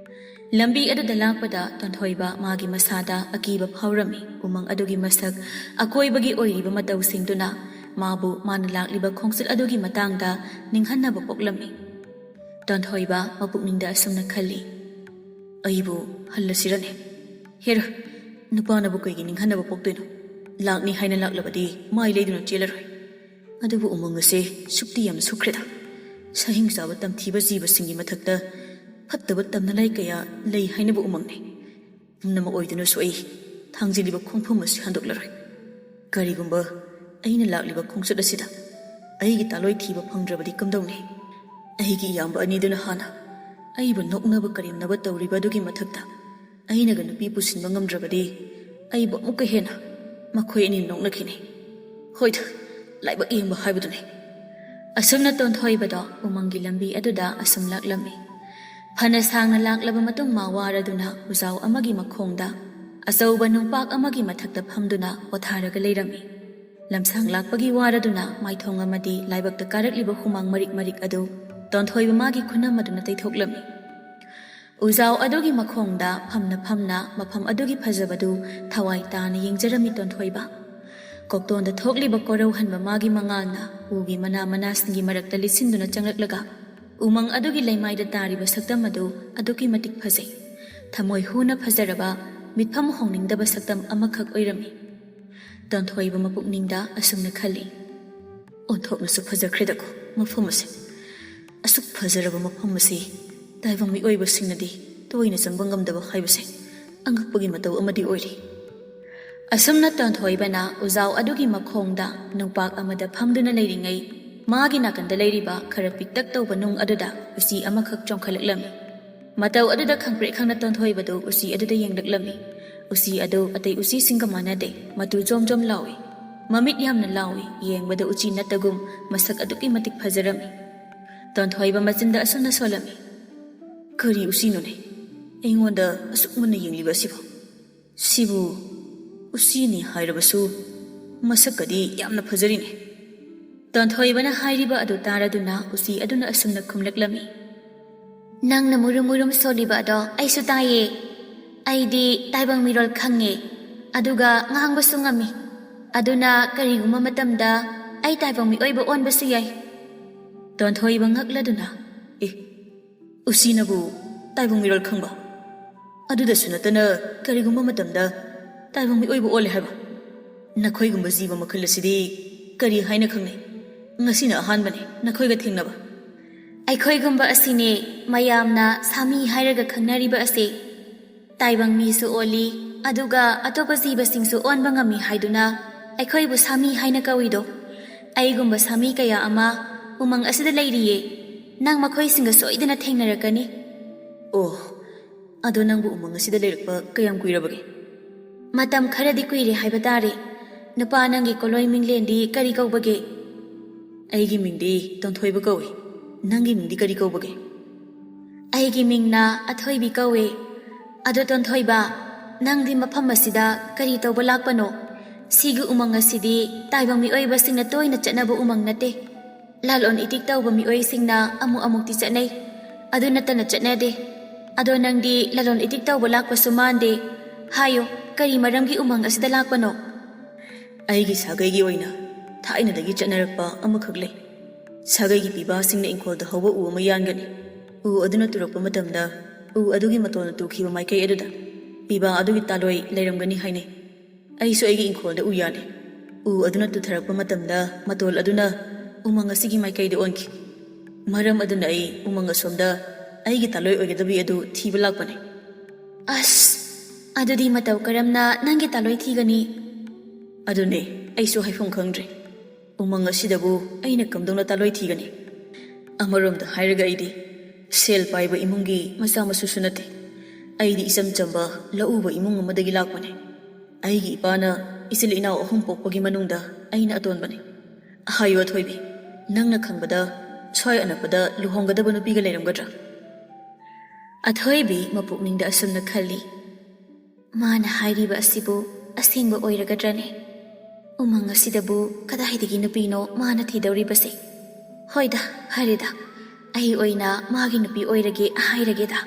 ꯂꯝꯕꯤ ꯑꯗꯨꯗ ꯂꯥꯛꯄꯗ ꯇꯣꯟꯊꯣꯏꯕ ꯃꯥꯒꯤ ꯃꯁꯥꯗ ꯑꯀꯤꯕ ꯐꯥꯎꯔꯝꯃꯤ꯫ ꯎꯃꯪ ꯑꯗꯨꯒꯤ ꯃꯁꯛ, ꯑꯀꯣꯏꯕꯒꯤ ꯑꯣꯏꯔꯤꯕ ꯃꯇꯧꯁꯤꯡꯗꯨꯅ ꯃꯥꯕꯨ ꯃꯥꯅ ꯂꯥꯛꯂꯤꯕ ꯈꯣꯡꯆꯠ ꯑꯗꯨꯒꯤ ꯃꯇꯥꯡꯗ ꯅꯤꯡꯍꯟꯅꯕ ꯄꯣꯛꯂꯝꯃꯤ꯫ ꯇꯣꯟꯊꯣꯏꯕ ꯃꯄꯨꯛꯅꯤꯡꯗ ꯑꯁꯨꯝꯅ ꯈꯜꯂꯤ, "ꯑꯩꯕꯨ ꯍꯜꯂꯁꯤꯔꯅꯦ? ꯍꯦꯔ, ꯅꯨꯄꯥꯅꯕꯨ ꯀꯩꯒꯤ ꯅꯤꯡꯍꯟꯅꯕ ꯄꯣꯛꯇꯣꯏꯅꯣ? ꯂꯥꯛꯅꯤ ꯍꯥꯏꯅ ꯂꯥꯛꯂꯕꯗꯤ ꯃꯥꯏ ꯂꯩꯗꯨꯅ ꯆꯦꯜꯂꯔꯣꯏ꯫ ꯑꯗꯨꯕꯨ ꯎꯃꯪ ꯑꯁꯦ ꯁꯨꯛꯇꯤ ꯌꯥꯝꯅ ꯁꯨꯛꯈ꯭ꯔꯦꯗ꯫ ꯁꯍꯤꯡ ꯆꯥꯕ ꯇꯝꯊꯤꯕ ꯖꯤꯕꯁꯤꯡꯒꯤ ꯃꯊꯛꯇ ꯐꯠꯇꯕ ꯇꯝꯅꯂꯥꯏ ꯀꯌꯥ ꯂꯩ ꯍꯥꯏꯅꯕ ꯎꯃꯪꯅꯤ꯫ ꯄꯨꯝꯅꯃꯛ ꯑꯣꯏꯗꯨꯅꯁꯨ ꯑꯩ ꯊꯥꯡꯖꯤꯜꯂꯤꯕ ꯈꯣꯡꯐꯝ ꯑꯁꯤ ꯍꯟꯗꯣꯛꯂꯔꯣꯏ꯫ ꯀꯔꯤꯒꯨꯝꯕ ꯑꯩꯅ ꯂꯥꯛꯂꯤꯕ ꯈꯣꯡꯆꯠ ꯑꯁꯤꯗ ꯑꯩꯒꯤ ꯇꯥꯂꯣꯏ ꯊꯤꯕ ꯐꯪꯗ꯭ꯔꯕꯗꯤ ꯀꯝꯗꯧꯅꯤ? ꯑꯩꯒꯤ ꯏꯌꯥꯝꯕ ꯑꯅꯤꯗꯨꯅ ꯍꯥꯟꯅ ꯑꯩꯕꯨ ꯅꯣꯛꯅꯕ ꯀꯔꯦꯝꯅꯕ ꯇꯧꯔꯤꯕ ꯑꯗꯨꯒꯤ ꯃꯊꯛꯇ ꯑꯩꯅꯒ ꯅꯨꯄꯤ ꯄꯨꯁꯤꯟꯕ ꯉꯝꯗ꯭ꯔꯕꯗꯤ ꯑꯩꯕꯨ ꯑꯃꯨꯛꯀ ꯍꯦꯟꯅ ꯃꯈꯣꯏ ꯑꯅꯤ ꯅꯣꯛꯅꯈꯤꯅꯤ꯫ ꯍꯣꯏꯗ, ꯂꯥꯏꯕꯛ ꯌꯦꯡꯕ ꯍꯥꯏꯕꯗꯨꯅꯤ꯫" ꯑꯁꯨꯝꯅ ꯇꯣꯟꯊꯣꯏꯕꯗꯣ ꯎꯃꯪꯒꯤ ꯂꯝꯕꯤ ꯑꯗꯨꯗ ꯑꯁꯨꯝ ꯂꯥꯛꯂꯝꯃꯤ꯫ ꯐꯅ ꯁꯥꯡꯅ ꯂꯥꯛꯂꯕ ꯃꯇꯨꯡ ꯃꯥ ꯋꯥꯔꯗꯨꯅ ꯎꯖꯥꯎ ꯑꯃꯒꯤ ꯃꯈꯣꯡꯗ ꯑꯆꯧꯕ ꯅꯨꯡꯄꯥꯛ ꯑꯃꯒꯤ ꯃꯊꯛꯇ ꯐꯝꯗꯨꯅ ꯄꯣꯊꯥꯔꯒ ꯂꯩꯔꯝꯃꯤ꯫ ꯂꯝꯁꯥꯡ ꯂꯥꯛꯄꯒꯤ ꯋꯥꯔꯗꯨꯅ ꯃꯥꯏꯊꯣꯡ ꯑꯃꯗꯤ ꯂꯥꯏꯕꯛꯇ ꯀꯥꯔꯛꯂꯤꯕ ꯍꯨꯃꯥꯡ ꯃꯔꯤꯛ ꯃꯔꯤꯛ ꯑꯗꯨ ꯇꯣꯟꯊꯣꯏꯕ ꯃꯥꯒꯤ ꯈꯨꯅꯝ ꯑꯗꯨꯅ ꯇꯩꯊꯣꯛꯂꯝꯃꯤ꯫ ꯎꯖꯥꯎ ꯑꯗꯨꯒꯤ ꯃꯈꯣꯡꯗ ꯐꯝꯅ ꯐꯝꯅ ꯃꯐꯝ ꯑꯗꯨꯒꯤ ꯐꯖꯕꯗꯨ ꯊꯋꯥꯏ ꯇꯥꯅ ꯌꯦꯡꯖꯔꯝꯃꯤ ꯇꯣꯟꯊꯣꯏꯕ꯫ ꯀꯣꯛꯇꯣꯟꯗ ꯊꯣꯛꯂꯤꯕ ꯀꯣꯔꯧꯍꯟꯕ ꯃꯥꯒꯤ ꯃꯉꯥꯜꯅ ꯎꯒꯤ ꯃꯅꯥ ꯃꯅꯥꯁꯤꯡꯒꯤ ꯃꯔꯛꯇ ꯂꯤꯠꯁꯤꯟꯗꯨꯅ ꯆꯪꯂꯛꯂꯒ ꯎꯃꯪ ꯑꯗꯨꯒꯤ ꯂꯩꯃꯥꯏꯗ ꯇꯥꯔꯤꯕ ꯁꯛꯇꯝ ꯑꯗꯨ ꯑꯗꯨꯛꯀꯤ ꯃꯇꯤꯛ ꯐꯖꯩ꯫ ꯊꯃꯣꯏ ꯍꯨꯅ ꯐꯖꯔꯕ ꯃꯤꯠꯐꯝ ꯍꯣꯡꯅꯤꯡꯗꯕ ꯁꯛꯇꯝ ꯑꯃꯈꯛ ꯑꯣꯏꯔꯝꯃꯤ꯫ ꯇꯣꯟꯊꯣꯏꯕ ꯃꯄꯨꯛꯅꯤꯡꯗ ꯑꯁꯨꯝꯅ ꯈꯜꯂꯤ, "ꯑꯣꯟꯊꯣꯛꯅꯁꯨ ꯐꯖꯈ꯭ꯔꯦꯗꯀꯣ ꯃꯐꯝ ꯑꯁꯦ꯫ ꯑꯁꯨꯛ ꯐꯖꯔꯕ ꯃꯐꯝ ꯑꯁꯤ ꯇꯥꯏꯕꯪ ꯃꯤꯑꯣꯏꯕꯁꯤꯡꯅꯗꯤ ꯇꯣꯏꯅ ꯆꯪꯕ ꯉꯝꯗꯕ ꯍꯥꯏꯕꯁꯦ ꯑꯉꯛꯄꯒꯤ ꯃꯇꯧ ꯑꯃꯗꯤ ꯑꯣꯏꯔꯤ"꯫ ꯑꯁꯨꯝꯅ ꯇꯣꯟꯊꯣꯏꯕꯅ ꯎꯖꯥꯎ ꯑꯗꯨꯒꯤ ꯃꯈꯣꯡꯗ ꯅꯨꯡꯄꯥꯛ ꯑꯃꯗ ꯐꯝꯗꯨꯅ ꯂꯩꯔꯤꯉꯩ, ꯃꯥꯒꯤ ꯅꯥꯀꯟꯗ ꯂꯩꯔꯤꯕ ꯈꯔ ꯄꯤꯛꯇꯛ ꯇꯧꯕ ꯅꯨꯡ ꯑꯗꯨꯗ ꯎꯆꯤ ꯑꯃꯈꯛ ꯆꯣꯡꯈꯠꯂꯛꯂꯝꯃꯤ꯫ ꯃꯇꯧ ꯑꯗꯨꯗ ꯈꯪꯄ꯭ꯔꯦꯛ ꯈꯪꯅ ꯇꯣꯟꯊꯣꯏꯕꯗꯨ ꯎꯆꯤ ꯑꯗꯨꯗ ꯌꯦꯡꯂꯛꯂꯝꯃꯤ꯫ ꯎꯆꯤ ꯑꯗꯨ ꯑꯇꯩ ꯎꯆꯤꯁꯤꯡꯒ ꯃꯥꯟꯅꯗꯦ, ꯃꯇꯨ ꯖꯣꯝ ꯖꯣꯝ ꯂꯥꯎꯏ꯫ ꯃꯃꯤꯠ ꯌꯥꯝꯅ ꯂꯥꯎꯏ, ꯌꯦꯡꯕꯗ ꯎꯆꯤ ꯅꯠꯇꯒꯨꯝ ꯃꯁꯛ ꯑꯗꯨꯛꯀꯤ ꯃꯇꯤꯛ ꯐꯖꯔꯝꯃꯤ꯫ ꯇꯣꯟꯊꯣꯏꯕ ꯃꯆꯤꯟꯗ ꯑꯁꯨꯝꯅ ꯁꯣꯜꯂꯝꯃꯤ, "ꯀꯔꯤ ꯎꯆꯤꯅꯣꯅꯦ ꯑꯩꯉꯣꯟꯗ ꯑꯁꯨꯛ ꯃꯨꯟꯅ ꯌꯦꯡꯂꯤꯕ ꯑꯁꯤꯕꯣ? ꯁꯤꯕꯨ ꯎꯆꯤꯅꯤ ꯍꯥꯏꯔꯕꯁꯨ ꯃꯁꯛꯀꯗꯤ ꯌꯥꯝꯅ ꯐꯖꯔꯤꯅꯦ"꯫ ꯇꯣꯟꯊꯣꯏꯕꯅ ꯍꯥꯏꯔꯤꯕ ꯑꯗꯨ ꯇꯥꯔꯗꯨꯅ ꯎꯆꯤ ꯑꯗꯨꯅ ꯑꯁꯨꯝꯅ ꯈꯨꯝꯂꯛꯂꯝꯃꯤ, "ꯅꯪꯅ ꯃꯨꯔꯨꯝ ꯃꯨꯔꯨꯝ ꯁꯣꯜꯂꯤꯕ ꯑꯗꯣ ꯑꯩꯁꯨ ꯇꯥꯏꯌꯦ꯫ ꯑꯩꯗꯤ ꯇꯥꯏꯕꯪ ꯃꯤꯔꯣꯜ ꯈꯪꯉꯦ, ꯑꯗꯨꯒ ꯉꯥꯡꯕꯁꯨ ꯉꯝꯃꯤ꯫ ꯑꯗꯨꯅ ꯀꯔꯤꯒꯨꯝꯕ ꯃꯇꯝꯗ ꯑꯩ ꯇꯥꯏꯕꯪ ꯃꯤꯑꯣꯏꯕ ꯑꯣꯟꯕꯁꯨ ꯌꯥꯏ"꯫ ꯇꯣꯟꯊꯣꯏꯕ ꯉꯛꯂꯗꯨꯅ, "ꯑꯦ, ꯎꯆꯤꯅꯕꯨ ꯇꯥꯏꯕꯪ ꯃꯤꯔꯣꯜ ꯈꯪꯕ? ꯑꯗꯨꯗꯁꯨ ꯅꯠꯇꯅ ꯀꯔꯤꯒꯨꯝꯕ ꯃꯇꯝꯗ ꯇꯥꯏꯕꯪ ꯃꯤꯑꯣꯏꯕ ꯑꯣꯜꯂꯦ ꯍꯥꯏꯕ? ꯅꯈꯣꯏꯒꯨꯝꯕ ꯖꯤꯕ ꯃꯈꯜ ꯑꯁꯤꯗꯤ ꯀꯔꯤ ꯍꯥꯏꯅ ꯈꯪꯅꯩ? ꯉꯁꯤꯅ ꯑꯍꯥꯟꯕꯅꯤ ꯅꯈꯣꯏꯒ ꯊꯦꯡꯅꯕ"꯫ "ꯑꯩꯈꯣꯏꯒꯨꯝꯕ ꯑꯁꯤꯅꯦ ꯃꯌꯥꯝꯅ ꯁꯥꯃꯤ ꯍꯥꯏꯔꯒ ꯈꯪꯅꯔꯤꯕ ꯑꯁꯤ꯫ ꯇꯥꯏꯕꯪ ꯃꯤꯁꯨ ꯑꯣꯜꯂꯤ, ꯑꯗꯨꯒ ꯑꯇꯣꯞꯄ ꯖꯤꯕꯁꯤꯡꯁꯨ ꯑꯣꯟꯕ ꯉꯝꯃꯤ ꯍꯥꯏꯗꯨꯅ ꯑꯩꯈꯣꯏꯕꯨ ꯁꯥꯃꯤ ꯍꯥꯏꯅ ꯀꯧꯏꯗꯣ꯫ ꯑꯩꯒꯨꯝꯕ ꯁꯥꯃꯤ ꯀꯌꯥ ꯑꯃ ꯎꯃꯪ ꯑꯁꯤꯗ ꯂꯩꯔꯤꯌꯦ꯫ ꯅꯪ ꯃꯈꯣꯏꯁꯤꯡꯒ ꯁꯣꯏꯗꯅ ꯊꯦꯡꯅꯔꯛꯀꯅꯤ"꯫ "ꯑꯣ, ꯑꯗꯣ ꯅꯪꯕꯨ ꯎꯃꯪ ꯑꯁꯤꯗ ꯂꯩꯔꯛꯄ ꯀꯌꯥꯝ ꯀꯨꯏꯔꯕꯒꯦ?" "ꯃꯇꯝ ꯈꯔꯗꯤ ꯀꯨꯏꯔꯦ ꯍꯥꯏꯕ ꯇꯥꯔꯦ꯫ ꯅꯨꯄꯥ, ꯅꯪꯒꯤ ꯀꯣꯂꯣꯏ ꯃꯤꯡꯂꯦꯟꯗꯤ ꯀꯔꯤ ꯀꯧꯕꯒꯦ?" "ꯑꯩꯒꯤ ꯃꯤꯡꯗꯤ ꯇꯣꯟꯊꯣꯏꯕ ꯀꯧꯏ꯫ ꯅꯪꯒꯤ ꯃꯤꯡꯗꯤ ꯀꯔꯤ ꯀꯧꯕꯒꯦ?" "ꯑꯩꯒꯤ ꯃꯤꯡꯅ ꯑꯊꯣꯏꯕꯤ ꯀꯧꯏ꯫ ꯑꯗꯣ ꯇꯣꯟꯊꯣꯏꯕ, ꯅꯪꯗꯤ ꯃꯐꯝ ꯑꯁꯤꯗ ꯀꯔꯤ ꯇꯧꯕ ꯂꯥꯛꯄꯅꯣ? ꯁꯤꯒꯤ ꯎꯃꯪ ꯑꯁꯤꯗꯤ ꯇꯥꯏꯕꯪ ꯃꯤꯑꯣꯏꯕꯁꯤꯡꯅ ꯇꯣꯏꯅ ꯆꯠꯅꯕ ꯎꯃꯪ ꯅꯠꯇꯦ꯫ ꯂꯂꯣꯟ ꯏꯇꯤꯛ ꯇꯧꯕ ꯃꯤꯑꯣꯏꯁꯤꯡꯅ ꯑꯃꯨꯛ ꯑꯃꯨꯛꯇꯤ ꯆꯠꯅꯩ, ꯑꯗꯨ ꯅꯠꯇꯅ ꯆꯠꯅꯗꯦ꯫ ꯑꯗꯣ ꯅꯪꯗꯤ ꯂꯂꯣꯟ ꯏꯇꯤꯛ ꯇꯧꯕ ꯂꯥꯛꯄꯁꯨ ꯃꯥꯟꯗꯦ꯫ ꯍꯥꯏꯌꯨ, ꯀꯔꯤ ꯃꯔꯝꯒꯤ ꯎꯃꯪ ꯑꯁꯤꯗ ꯂꯥꯛꯄꯅꯣ?" "ꯑꯩꯒꯤ ꯁꯥꯒꯩꯒꯤ ꯑꯣꯏꯅ ꯊꯥꯏꯅꯗꯒꯤ ꯆꯠꯅꯔꯛꯄ ꯑꯃꯈꯛ ꯂꯩ꯫ ꯁꯥꯒꯩꯒꯤ ꯄꯤꯕꯥꯁꯤꯡꯅ ꯏꯪꯈꯣꯜꯗ ꯍꯧꯕ ꯎ ꯑꯃ ꯌꯥꯟꯒꯅꯤ꯫ ꯎ ꯑꯗꯨꯅ ꯇꯨꯔꯛꯄ ꯃꯇꯝꯗ ꯎ ꯑꯗꯨꯒꯤ ꯃꯇꯣꯟꯅ ꯇꯨꯈꯤꯕ ꯃꯥꯏꯀꯩ ꯑꯗꯨꯗ ꯄꯤꯕ ꯑꯗꯨꯒꯤ ꯇꯥꯂꯣꯏ ꯂꯩꯔꯝꯒꯅꯤ ꯍꯥꯏꯅꯩ꯫ ꯑꯩꯁꯨ ꯑꯩꯒꯤ ꯏꯪꯈꯣꯜꯗ ꯎ ꯌꯥꯜꯂꯤ꯫ ꯎ ꯑꯗꯨꯅ ꯇꯨꯊꯔꯛꯄ ꯃꯇꯝꯗ ꯃꯇꯣꯜ ꯑꯗꯨꯅ ꯎꯃꯪ ꯑꯁꯤꯒꯤ ꯃꯥꯏꯀꯩꯗ ꯑꯣꯟꯈꯤ꯫ ꯃꯔꯝ ꯑꯗꯨꯅ ꯑꯩ ꯎꯃꯪ ꯑꯁꯣꯝꯗ ꯑꯩꯒꯤ ꯇꯥꯂꯣꯏ ꯑꯣꯏꯒꯗꯕꯤ ꯑꯗꯨ ꯊꯤꯕ ꯂꯥꯛꯄꯅꯤ꯫ ꯑꯁ, ꯑꯗꯨꯗꯤ ꯃꯇꯧ ꯀꯔꯝꯅ ꯅꯪꯒꯤ ꯇꯥꯂꯣꯏ ꯊꯤꯒꯅꯤ? ꯑꯗꯨꯅꯦ, ꯑꯩꯁꯨ ꯍꯥꯏꯐꯝ ꯈꯪꯗ꯭ꯔꯦ꯫ ꯎꯃꯪ ꯑꯁꯤꯗꯕꯨ ꯑꯩꯅ ꯀꯝꯗꯧꯅ ꯇꯥꯂꯣꯏ ꯊꯤꯒꯅꯤ? ꯑꯃꯔꯣꯝꯗ ꯍꯥꯏꯔꯒ ꯑꯩꯗꯤ ꯁꯦꯜ ꯄꯥꯏꯕ ꯏꯃꯨꯡꯒꯤ ꯃꯆꯥ ꯃꯁꯨꯁꯨ ꯅꯠꯇꯦ꯫ ꯑꯩꯗꯤ ꯏꯆꯝ ꯆꯝꯕ ꯂꯧꯎꯕ ꯏꯃꯨꯡ ꯑꯃꯗꯒꯤ ꯂꯥꯛꯄꯅꯦ꯫ ꯑꯩꯒꯤ ꯏꯄꯥꯅ ꯏꯆꯤꯜ ꯏꯅꯥꯎ ꯑꯍꯨꯝ ꯄꯣꯛꯄꯒꯤ ꯃꯅꯨꯡꯗ ꯑꯩꯅ ꯑꯇꯣꯟꯕꯅꯤ꯫ ꯍꯥꯏꯌꯨ ꯑꯊꯣꯏꯕꯤ, ꯅꯪꯅ ꯈꯪꯕꯗ ꯁ꯭ꯋꯥꯏ ꯑꯅꯛꯄꯗ ꯂꯨꯍꯣꯡꯒꯗꯕ ꯅꯨꯄꯤꯒ ꯂꯩꯔꯝꯒꯗ꯭ꯔꯥ? ꯑꯊꯣꯏꯕꯤ ꯃꯄꯨꯛꯅꯤꯡꯗ ꯑꯁꯨꯝꯅ ꯈꯜꯂꯤ, "ꯃꯥꯅ ꯍꯥꯏꯔꯤꯕ ꯑꯁꯤꯕꯨ ꯑꯁꯦꯡꯕ ꯑꯣꯏꯔꯒꯗ꯭ꯔꯅꯦ? ꯎꯃꯪ ꯑꯁꯤꯗꯕꯨ ꯀꯗꯥꯏꯗꯒꯤ ꯅꯨꯄꯤꯅꯣ ꯃꯥꯅ ꯊꯤꯗꯧꯔꯤꯕꯁꯦ? ꯍꯣꯏꯗ, ꯐꯔꯦꯗ, ꯑꯩ ꯑꯣꯏꯅ ꯃꯥꯒꯤ ꯅꯨꯄꯤ ꯑꯣꯏꯔꯒꯦ ꯍꯥꯏꯔꯒꯦꯗ"꯫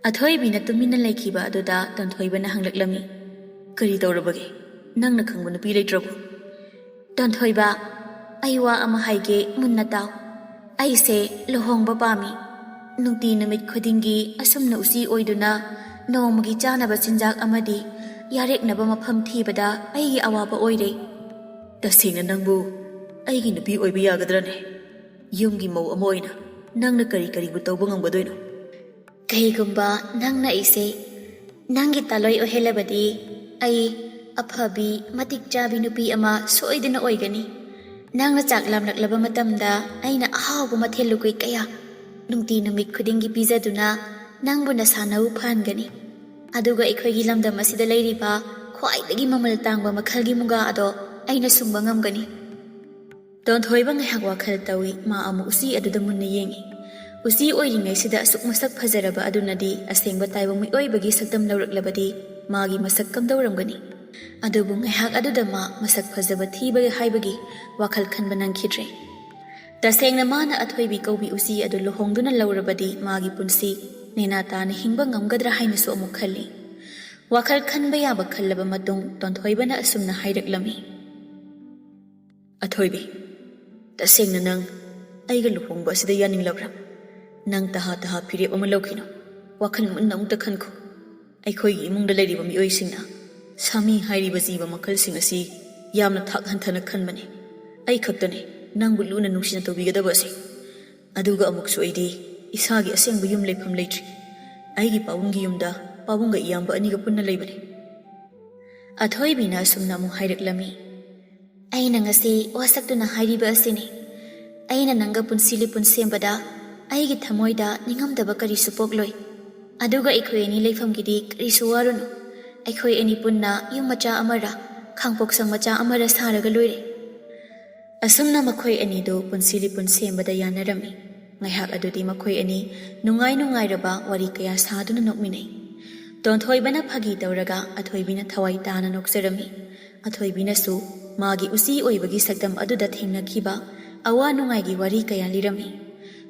ꯑꯊꯣꯏꯕꯤꯅ ꯇꯨꯃꯤꯟꯅ ꯂꯩꯈꯤꯕ ꯑꯗꯨꯗ ꯇꯣꯟꯊꯣꯏꯕꯅ ꯍꯪꯂꯛꯂꯝꯃꯤ, "ꯀꯔꯤ ꯇꯧꯔꯕꯒꯦ? ꯅꯪꯅ ꯈꯪꯕ ꯅꯨꯄꯤ ꯂꯩꯇ꯭ꯔꯕꯣ?" "ꯇꯣꯟꯊꯣꯏꯕ, ꯑꯩ ꯋꯥ ꯑꯃ ꯍꯥꯏꯒꯦ, ꯃꯨꯟꯅ ꯇꯥꯎ꯫ ꯑꯩꯁꯦ ꯂꯨꯍꯣꯡꯕ ꯄꯥꯝꯃꯤ꯫ ꯅꯨꯡꯇꯤ ꯅꯨꯃꯤꯠ ꯈꯨꯗꯤꯡꯒꯤ ꯑꯁꯨꯝꯅ ꯎꯆꯤ ꯑꯣꯏꯗꯨꯅ ꯅꯣꯡꯃꯒꯤ ꯆꯥꯅꯕ ꯆꯤꯟꯖꯥꯛ ꯑꯃꯗꯤ ꯌꯥꯔꯦꯛꯅꯕ ꯃꯐꯝ ꯊꯤꯕꯗ ꯑꯩꯒꯤ ꯑꯋꯥꯕ ꯑꯣꯏꯔꯦ"꯫ "ꯇꯁꯦꯡꯅ ꯅꯪꯕꯨ ꯑꯩꯒꯤ ꯅꯨꯄꯤ ꯑꯣꯏꯕ ꯌꯥꯒꯗ꯭ꯔꯅꯦ? ꯌꯨꯝꯒꯤ ꯃꯧ ꯑꯃ ꯑꯣꯏꯅ ꯅꯪꯅ ꯀꯔꯤ ꯀꯔꯤꯕꯨ ꯇꯧꯕ ꯉꯝꯒꯗꯣꯏꯅꯣ?" "ꯀꯩꯒꯨꯝꯕ ꯅꯪꯅ ꯑꯩꯁꯦ ꯅꯪꯒꯤ ꯇꯥꯂꯣꯏ ꯑꯣꯏꯍꯜꯂꯕꯗꯤ, ꯑꯩ ꯑꯐꯕꯤ, ꯃꯇꯤꯛ ꯆꯥꯕꯤ ꯅꯨꯄꯤ ꯑꯃ ꯁꯣꯏꯗꯅ ꯑꯣꯏꯒꯅꯤ꯫ ꯅꯪꯅ ꯆꯥꯛ ꯂꯥꯝꯂꯛꯂꯕ ꯃꯇꯝꯗ ꯑꯩꯅ ꯑꯍꯥꯎꯕ ꯃꯊꯦꯜ ꯂꯨꯀꯣꯏ ꯀꯌꯥ ꯅꯨꯡꯇꯤ ꯅꯨꯃꯤꯠ ꯈꯨꯗꯤꯡꯒꯤ ꯄꯤꯖꯗꯨꯅ ꯅꯪꯕꯨ ꯅꯁꯥ ꯅꯎ ꯐꯍꯟꯒꯅꯤ꯫ ꯑꯗꯨꯒ ꯑꯩꯈꯣꯏꯒꯤ ꯂꯝꯗꯝ ꯑꯁꯤꯗ ꯂꯩꯔꯤꯕ ꯈ꯭ꯋꯥꯏꯗꯒꯤ ꯃꯃꯜ ꯇꯥꯡꯕ ꯃꯈꯜꯒꯤ ꯃꯨꯒꯥ ꯑꯗꯣ ꯑꯩꯅ ꯁꯨꯡꯕ ꯉꯝꯒꯅꯤ"꯫ ꯇꯣꯟꯊꯣꯏꯕ ꯉꯥꯏꯍꯥꯛ ꯋꯥꯈꯜ ꯇꯧꯏ꯫ ꯃꯥ ꯑꯃꯨꯛ ꯎꯆꯤ ꯑꯗꯨꯗ ꯃꯨꯟꯅ ꯌꯦꯡꯏ꯫ ꯎꯆꯤ ꯑꯣꯏꯔꯤꯉꯩꯁꯤꯗ ꯑꯁꯨꯛ ꯃꯁꯛ ꯐꯖꯔꯕ ꯑꯗꯨꯅꯗꯤ ꯑꯁꯦꯡꯕ ꯇꯥꯏꯕꯪ ꯃꯤꯑꯣꯏꯕꯒꯤ ꯁꯛꯇꯝ ꯂꯧꯔꯛꯂꯕꯗꯤ ꯃꯥꯒꯤ ꯃꯁꯛ ꯀꯝꯗꯧꯔꯝꯒꯅꯤ? ꯑꯗꯨꯕꯨ ꯉꯥꯏꯍꯥꯛ ꯑꯗꯨꯗ ꯃꯥ ꯃꯁꯛ ꯐꯖꯕ ꯊꯤꯕ ꯍꯥꯏꯕꯒꯤ ꯋꯥꯈꯜ ꯈꯟꯕ ꯅꯪꯈꯤꯗ꯭ꯔꯦ꯫ ꯇꯁꯦꯡꯅ ꯃꯥꯅ ꯑꯊꯣꯏꯕꯤ ꯀꯧꯕꯤ ꯎꯆꯤ ꯑꯗꯨ ꯂꯨꯍꯣꯡꯗꯨꯅ ꯂꯧꯔꯕꯗꯤ ꯃꯥꯒꯤ ꯄꯨꯟꯁꯤ ꯅꯦꯅꯥ ꯇꯥꯅ ꯍꯤꯡꯕ ꯉꯝꯒꯗ꯭ꯔꯥ ꯍꯥꯏꯅꯁꯨ ꯑꯃꯨꯛ ꯈꯜꯂꯤ꯫ ꯋꯥꯈꯜ ꯈꯟꯕ ꯌꯥꯕ ꯈꯜꯂꯕ ꯃꯇꯨꯡ ꯇꯣꯟꯊꯣꯏꯕꯅ ꯑꯁꯨꯝꯅ ꯍꯥꯏꯔꯛꯂꯝꯃꯤ, "ꯑꯊꯣꯏꯕꯤ, ꯇꯁꯦꯡꯅ ꯅꯪ ꯑꯩꯒ ꯂꯨꯍꯣꯡꯕ ꯑꯁꯤꯗ ꯌꯥꯅꯤꯡꯂꯕ꯭ꯔꯥ? ꯅꯪ ꯇꯍꯥ ꯇꯍꯥ ꯐꯤꯔꯦꯞ ꯑꯃ ꯂꯧꯈꯤꯅꯨ꯫ ꯋꯥꯈꯜ ꯃꯨꯟꯅ ꯑꯃꯨꯛꯇ ꯈꯟꯈꯣ"꯫ ꯑꯩꯈꯣꯏꯒꯤ ꯏꯃꯨꯡꯗ ꯂꯩꯔꯤꯕ ꯃꯤꯑꯣꯏꯁꯤꯡꯅ ꯁꯥꯃꯤ ꯍꯥꯏꯔꯤꯕ ꯖꯤꯕ ꯃꯈꯜꯁꯤꯡ ꯑꯁꯤ ꯌꯥꯝꯅ ꯊꯥꯛ ꯍꯟꯊꯅ ꯈꯟꯕꯅꯤ꯫ ꯑꯩ ꯈꯛꯇꯅꯤ ꯅꯪꯕꯨ ꯂꯨꯅ ꯅꯨꯡꯁꯤꯅ ꯇꯧꯕꯤꯒꯗꯕ ꯑꯁꯤ꯫ ꯑꯗꯨꯒ ꯑꯃꯨꯛꯁꯨ ꯑꯩꯗꯤ ꯏꯁꯥꯒꯤ ꯑꯁꯦꯡꯕ ꯌꯨꯝ ꯂꯩꯐꯝ ꯂꯩꯇ꯭ꯔꯤ꯫ ꯑꯩꯒꯤ ꯄꯥꯕꯨꯡꯒꯤ ꯌꯨꯝꯗ ꯄꯥꯕꯨꯡꯒ ꯏꯌꯥꯝꯕ ꯑꯅꯤꯒ ꯄꯨꯟꯅ ꯂꯩꯕꯅꯤ꯫ ꯑꯊꯣꯏꯕꯤꯅ ꯑꯁꯨꯝꯅ ꯑꯃꯨꯛ ꯍꯥꯏꯔꯛꯂꯝꯃꯤ꯫ ꯑꯩꯅ ꯉꯁꯤ ꯋꯥꯁꯛꯇꯨꯅ ꯍꯥꯏꯔꯤꯕ ꯑꯁꯤꯅꯤ꯫ ꯑꯩꯅ ꯅꯪꯒ ꯄꯨꯟꯁꯤ ꯂꯤꯄꯨꯟ ꯁꯦꯝꯕꯗ ꯑꯩꯒꯤ ꯊꯃꯣꯏꯗ ꯅꯤꯡꯉꯝꯗꯕ ꯀꯔꯤꯁꯨ ꯄꯣꯛꯂꯣꯏ꯫ ꯑꯗꯨꯒ ꯑꯩꯈꯣꯏ ꯑꯅꯤ ꯂꯩꯐꯝꯒꯤꯗꯤ ꯀꯔꯤꯁꯨ ꯋꯥꯔꯨꯅꯨ꯫ ꯑꯩꯈꯣꯏ ꯑꯅꯤ ꯄꯨꯟꯅ ꯌꯨꯝ ꯃꯆꯥ ꯑꯃꯔ ꯈꯥꯡꯄꯣꯛꯁꯪ ꯃꯆꯥ ꯑꯃꯔ ꯁꯥꯔꯒ ꯂꯣꯏꯔꯦ꯫ ꯑꯁꯨꯝꯅ ꯃꯈꯣꯏ ꯑꯅꯤꯗꯨ ꯄꯨꯟꯁꯤ ꯂꯤꯄꯨꯟ ꯁꯦꯝꯕꯗ ꯌꯥꯅꯔꯝꯃꯤ꯫ ꯉꯥꯏꯍꯥꯛ ꯑꯗꯨꯗꯤ ꯃꯈꯣꯏ ꯑꯅꯤ ꯅꯨꯡꯉꯥꯏ ꯅꯨꯡꯉꯥꯏꯔꯕ ꯋꯥꯔꯤ ꯀꯌꯥ ꯁꯥꯗꯨꯅ ꯅꯣꯛꯃꯤꯟꯅꯩ꯫ ꯇꯣꯟꯊꯣꯏꯕꯅ ꯐꯥꯒꯤ ꯇꯧꯔꯒ ꯑꯊꯣꯏꯕꯤꯅ ꯊꯋꯥꯏ ꯇꯥꯅ ꯅꯣꯛꯆꯔꯝꯃꯤ꯫ ꯑꯊꯣꯏꯕꯤꯅꯁꯨ ꯃꯥꯒꯤ ꯎꯆꯤ ꯑꯣꯏꯕꯒꯤ ꯁꯛꯇꯝ ꯑꯗꯨꯗ ꯊꯦꯡꯅꯈꯤꯕ ꯑꯋꯥ ꯅꯨꯡꯉꯥꯏꯒꯤ ꯋꯥꯔꯤ ꯀꯌꯥ ꯂꯤꯔꯝꯃꯤ꯫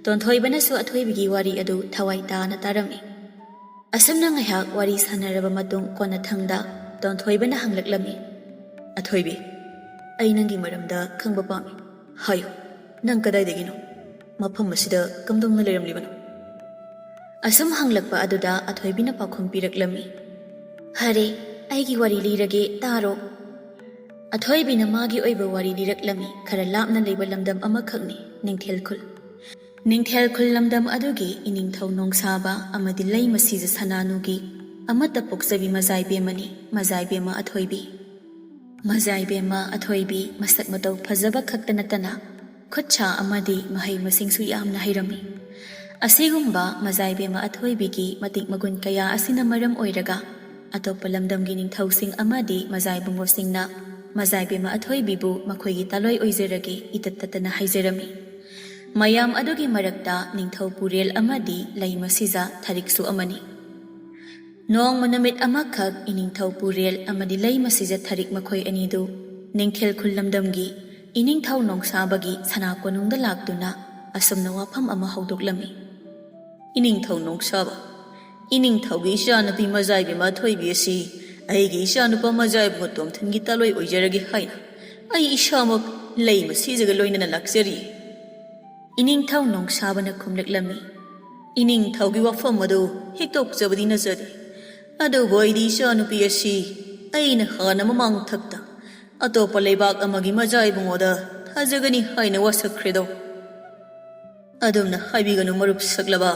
ꯇꯣꯟꯊꯣꯏꯕꯅꯁꯨ ꯑꯊꯣꯏꯕꯤꯒꯤ ꯋꯥꯔꯤ ꯑꯗꯨ ꯊꯋꯥꯏ ꯇꯥꯅ ꯇꯥꯔꯝꯃꯤ꯫ ꯑꯁꯨꯝꯅ ꯉꯥꯏꯍꯥꯛ ꯋꯥꯔꯤ ꯁꯥꯟꯅꯔꯕ ꯃꯇꯨꯡ ꯀꯣꯟꯅꯊꯪꯗ ꯇꯣꯟꯊꯣꯏꯕꯅ ꯍꯪꯂꯛꯂꯝꯃꯤ꯫ ꯑꯊꯣꯏꯕꯤ, ꯑꯩ ꯅꯪꯒꯤ ꯃꯔꯝꯗ ꯈꯪꯕ ꯄꯥꯝꯃꯤ꯫ ꯍꯥꯏꯌꯨ, ꯅꯪ ꯀꯗꯥꯏꯗꯒꯤꯅꯣ? ꯃꯐꯝ ꯑꯁꯤꯗ ꯀꯝꯗꯧꯅ ꯂꯩꯔꯝꯂꯤꯕꯅꯣ? ꯑꯁꯨꯝ ꯍꯪꯂꯛꯄ ꯑꯗꯨꯗ ꯑꯊꯣꯏꯕꯤꯅ ꯄꯥꯎꯈꯨꯝ ꯄꯤꯔꯛꯂꯝꯃꯤ꯫ ꯐꯔꯦ, ꯑꯩꯒꯤ ꯋꯥꯔꯤ ꯂꯤꯔꯒꯦ, ꯇꯥꯔꯣ꯫ ꯑꯊꯣꯏꯕꯤꯅ ꯃꯥꯒꯤ ꯑꯣꯏꯕ ꯋꯥꯔꯤ ꯂꯤꯔꯛꯂꯝꯃꯤ꯫ ꯈꯔ ꯂꯥꯞꯅ ꯂꯩꯕ ꯂꯝꯗꯝ ꯑꯃꯈꯛꯅꯤ, ꯅꯤꯡꯊꯦꯜ ꯈꯨꯜ꯫ ꯅꯤꯡꯊꯦꯜ ꯈꯨꯜ ꯂꯝꯗꯝ ꯑꯗꯨꯒꯤ ꯏꯅꯤꯡꯊꯧ ꯅꯣꯡꯁꯥꯕ ꯑꯃꯗꯤ ꯂꯩꯃ ꯁꯤꯖ ꯁꯅꯥꯅꯨꯒꯤ ꯑꯃꯠꯇ ꯄꯣꯛꯆꯕꯤ ꯃꯖꯥꯏꯕꯦꯝꯃꯅꯤ, ꯃꯖꯥꯏꯕꯦꯝꯃ ꯑꯊꯣꯏꯕꯤ꯫ ꯃꯖꯥꯏꯕꯦꯝꯃ ꯑꯊꯣꯏꯕꯤ ꯃꯁꯛ ꯃꯇꯧ ꯐꯖꯕ ꯈꯛꯇ ꯅꯠꯇꯅ ꯈꯨꯠ ꯁꯥ ꯑꯃꯗꯤ ꯃꯍꯩ ꯃꯁꯤꯡꯁꯨ ꯌꯥꯝꯅ ꯍꯩꯔꯝꯃꯤ꯫ ꯑꯁꯤꯒꯨꯝꯕ ꯃꯖꯥꯏꯕꯦꯝꯃ ꯑꯊꯣꯏꯕꯤꯒꯤ ꯃꯇꯤꯛ ꯃꯒꯨꯟ ꯀꯌꯥ ꯑꯁꯤꯅ ꯃꯔꯝ ꯑꯣꯏꯔꯒ ꯑꯇꯣꯞꯄ ꯂꯝꯗꯝꯒꯤ ꯅꯤꯡꯊꯧꯁꯤꯡ ꯑꯃꯗꯤ ꯃꯖꯥꯏꯕꯨꯡꯉꯣꯁꯤꯡꯅ ꯃꯖꯥꯏꯕꯦꯝꯃ ꯑꯊꯣꯏꯕꯤꯕꯨ ꯃꯈꯣꯏꯒꯤ ꯇꯥꯂꯣꯏ ꯑꯣꯏꯖꯔꯒꯦ ꯏꯇꯠ ꯇꯠꯇꯅ ꯍꯥꯏꯖꯔꯝꯃꯤ꯫ ꯃꯌꯥꯝ ꯑꯗꯨꯒꯤ ꯃꯔꯛꯇ ꯅꯤꯡꯊꯧ ꯄꯨꯔꯦꯜ ꯑꯃꯗꯤ ꯂꯩꯃ ꯁꯤꯖ ꯊꯔꯤꯛꯁꯨ ꯑꯃꯅꯤ꯫ ꯅꯣꯡꯃ ꯅꯨꯃꯤꯠ ꯑꯃꯈꯛ ꯏꯅꯤꯡꯊꯧ ꯄꯨꯔꯦꯜ ꯑꯃꯗꯤ ꯂꯩꯃ ꯁꯤꯖ ꯊꯔꯤꯛ ꯃꯈꯣꯏ ꯑꯅꯤꯗꯨ ꯅꯤꯡꯊꯦꯜ ꯈꯨꯜ ꯂꯝꯗꯝꯒꯤ ꯏꯅꯤꯡꯊꯧ ꯅꯣꯡꯁꯥꯕꯒꯤ ꯁꯅꯥ ꯀꯣꯅꯨꯡꯗ ꯂꯥꯛꯇꯨꯅ ꯑꯁꯨꯝꯅ ꯋꯥꯐꯝ ꯑꯃ ꯍꯧꯗꯣꯛꯂꯝꯃꯤ꯫ ꯏꯅꯤꯡꯊꯧ ꯅꯣꯡꯁꯥꯕ, ꯏꯅꯤꯡꯊꯧꯒꯤ ꯏꯆꯥꯅꯨꯄꯤ ꯃꯖꯥꯏꯕꯤ ꯃꯊꯣꯏꯕꯤ ꯑꯁꯤ ꯑꯩꯒꯤ ꯏꯆꯥꯅꯨꯄꯥ ꯃꯖꯥꯏꯕꯨ ꯇꯣꯝꯊꯤꯟꯒꯤ ꯇꯥꯂꯣꯏ ꯑꯣꯏꯖꯔꯒꯦ ꯍꯥꯏꯅ ꯑꯩ ꯏꯁꯥꯃꯛ ꯂꯩꯃ ꯁꯤꯖꯒ ꯂꯣꯏꯅꯅ ꯂꯥꯛꯆꯔꯤ꯫ ꯏꯅꯤꯡꯊꯧ ꯅꯣꯡꯁꯥꯕꯅ ꯈꯨꯝꯂꯛꯂꯝꯃꯤ, ꯏꯅꯤꯡꯊꯧꯒꯤ ꯋꯥꯐꯝ ꯑꯗꯨ ꯍꯤꯛꯇꯣꯛꯆꯕꯗꯤ ꯅꯠꯆꯗꯦ꯫ ꯑꯗꯨꯕꯨ ꯑꯩꯗꯤ ꯏꯆꯥꯅꯨꯄꯤ ꯑꯁꯤ ꯑꯩꯅ ꯍꯥꯟꯅ ꯃꯃꯥꯡꯊꯛꯇ ꯑꯇꯣꯞꯄ ꯂꯩꯕꯥꯛ ꯑꯃꯒꯤ ꯃꯖꯥ ꯏꯕꯨꯡꯉꯣꯗ ꯊꯥꯖꯒꯅꯤ ꯍꯥꯏꯅ ꯋꯥꯁꯛꯈ꯭ꯔꯦꯗꯣ꯫ ꯑꯗꯨꯝꯅ ꯍꯥꯏꯕꯤꯒꯅꯨ ꯃꯔꯨꯞ ꯁꯛꯂꯕ꯫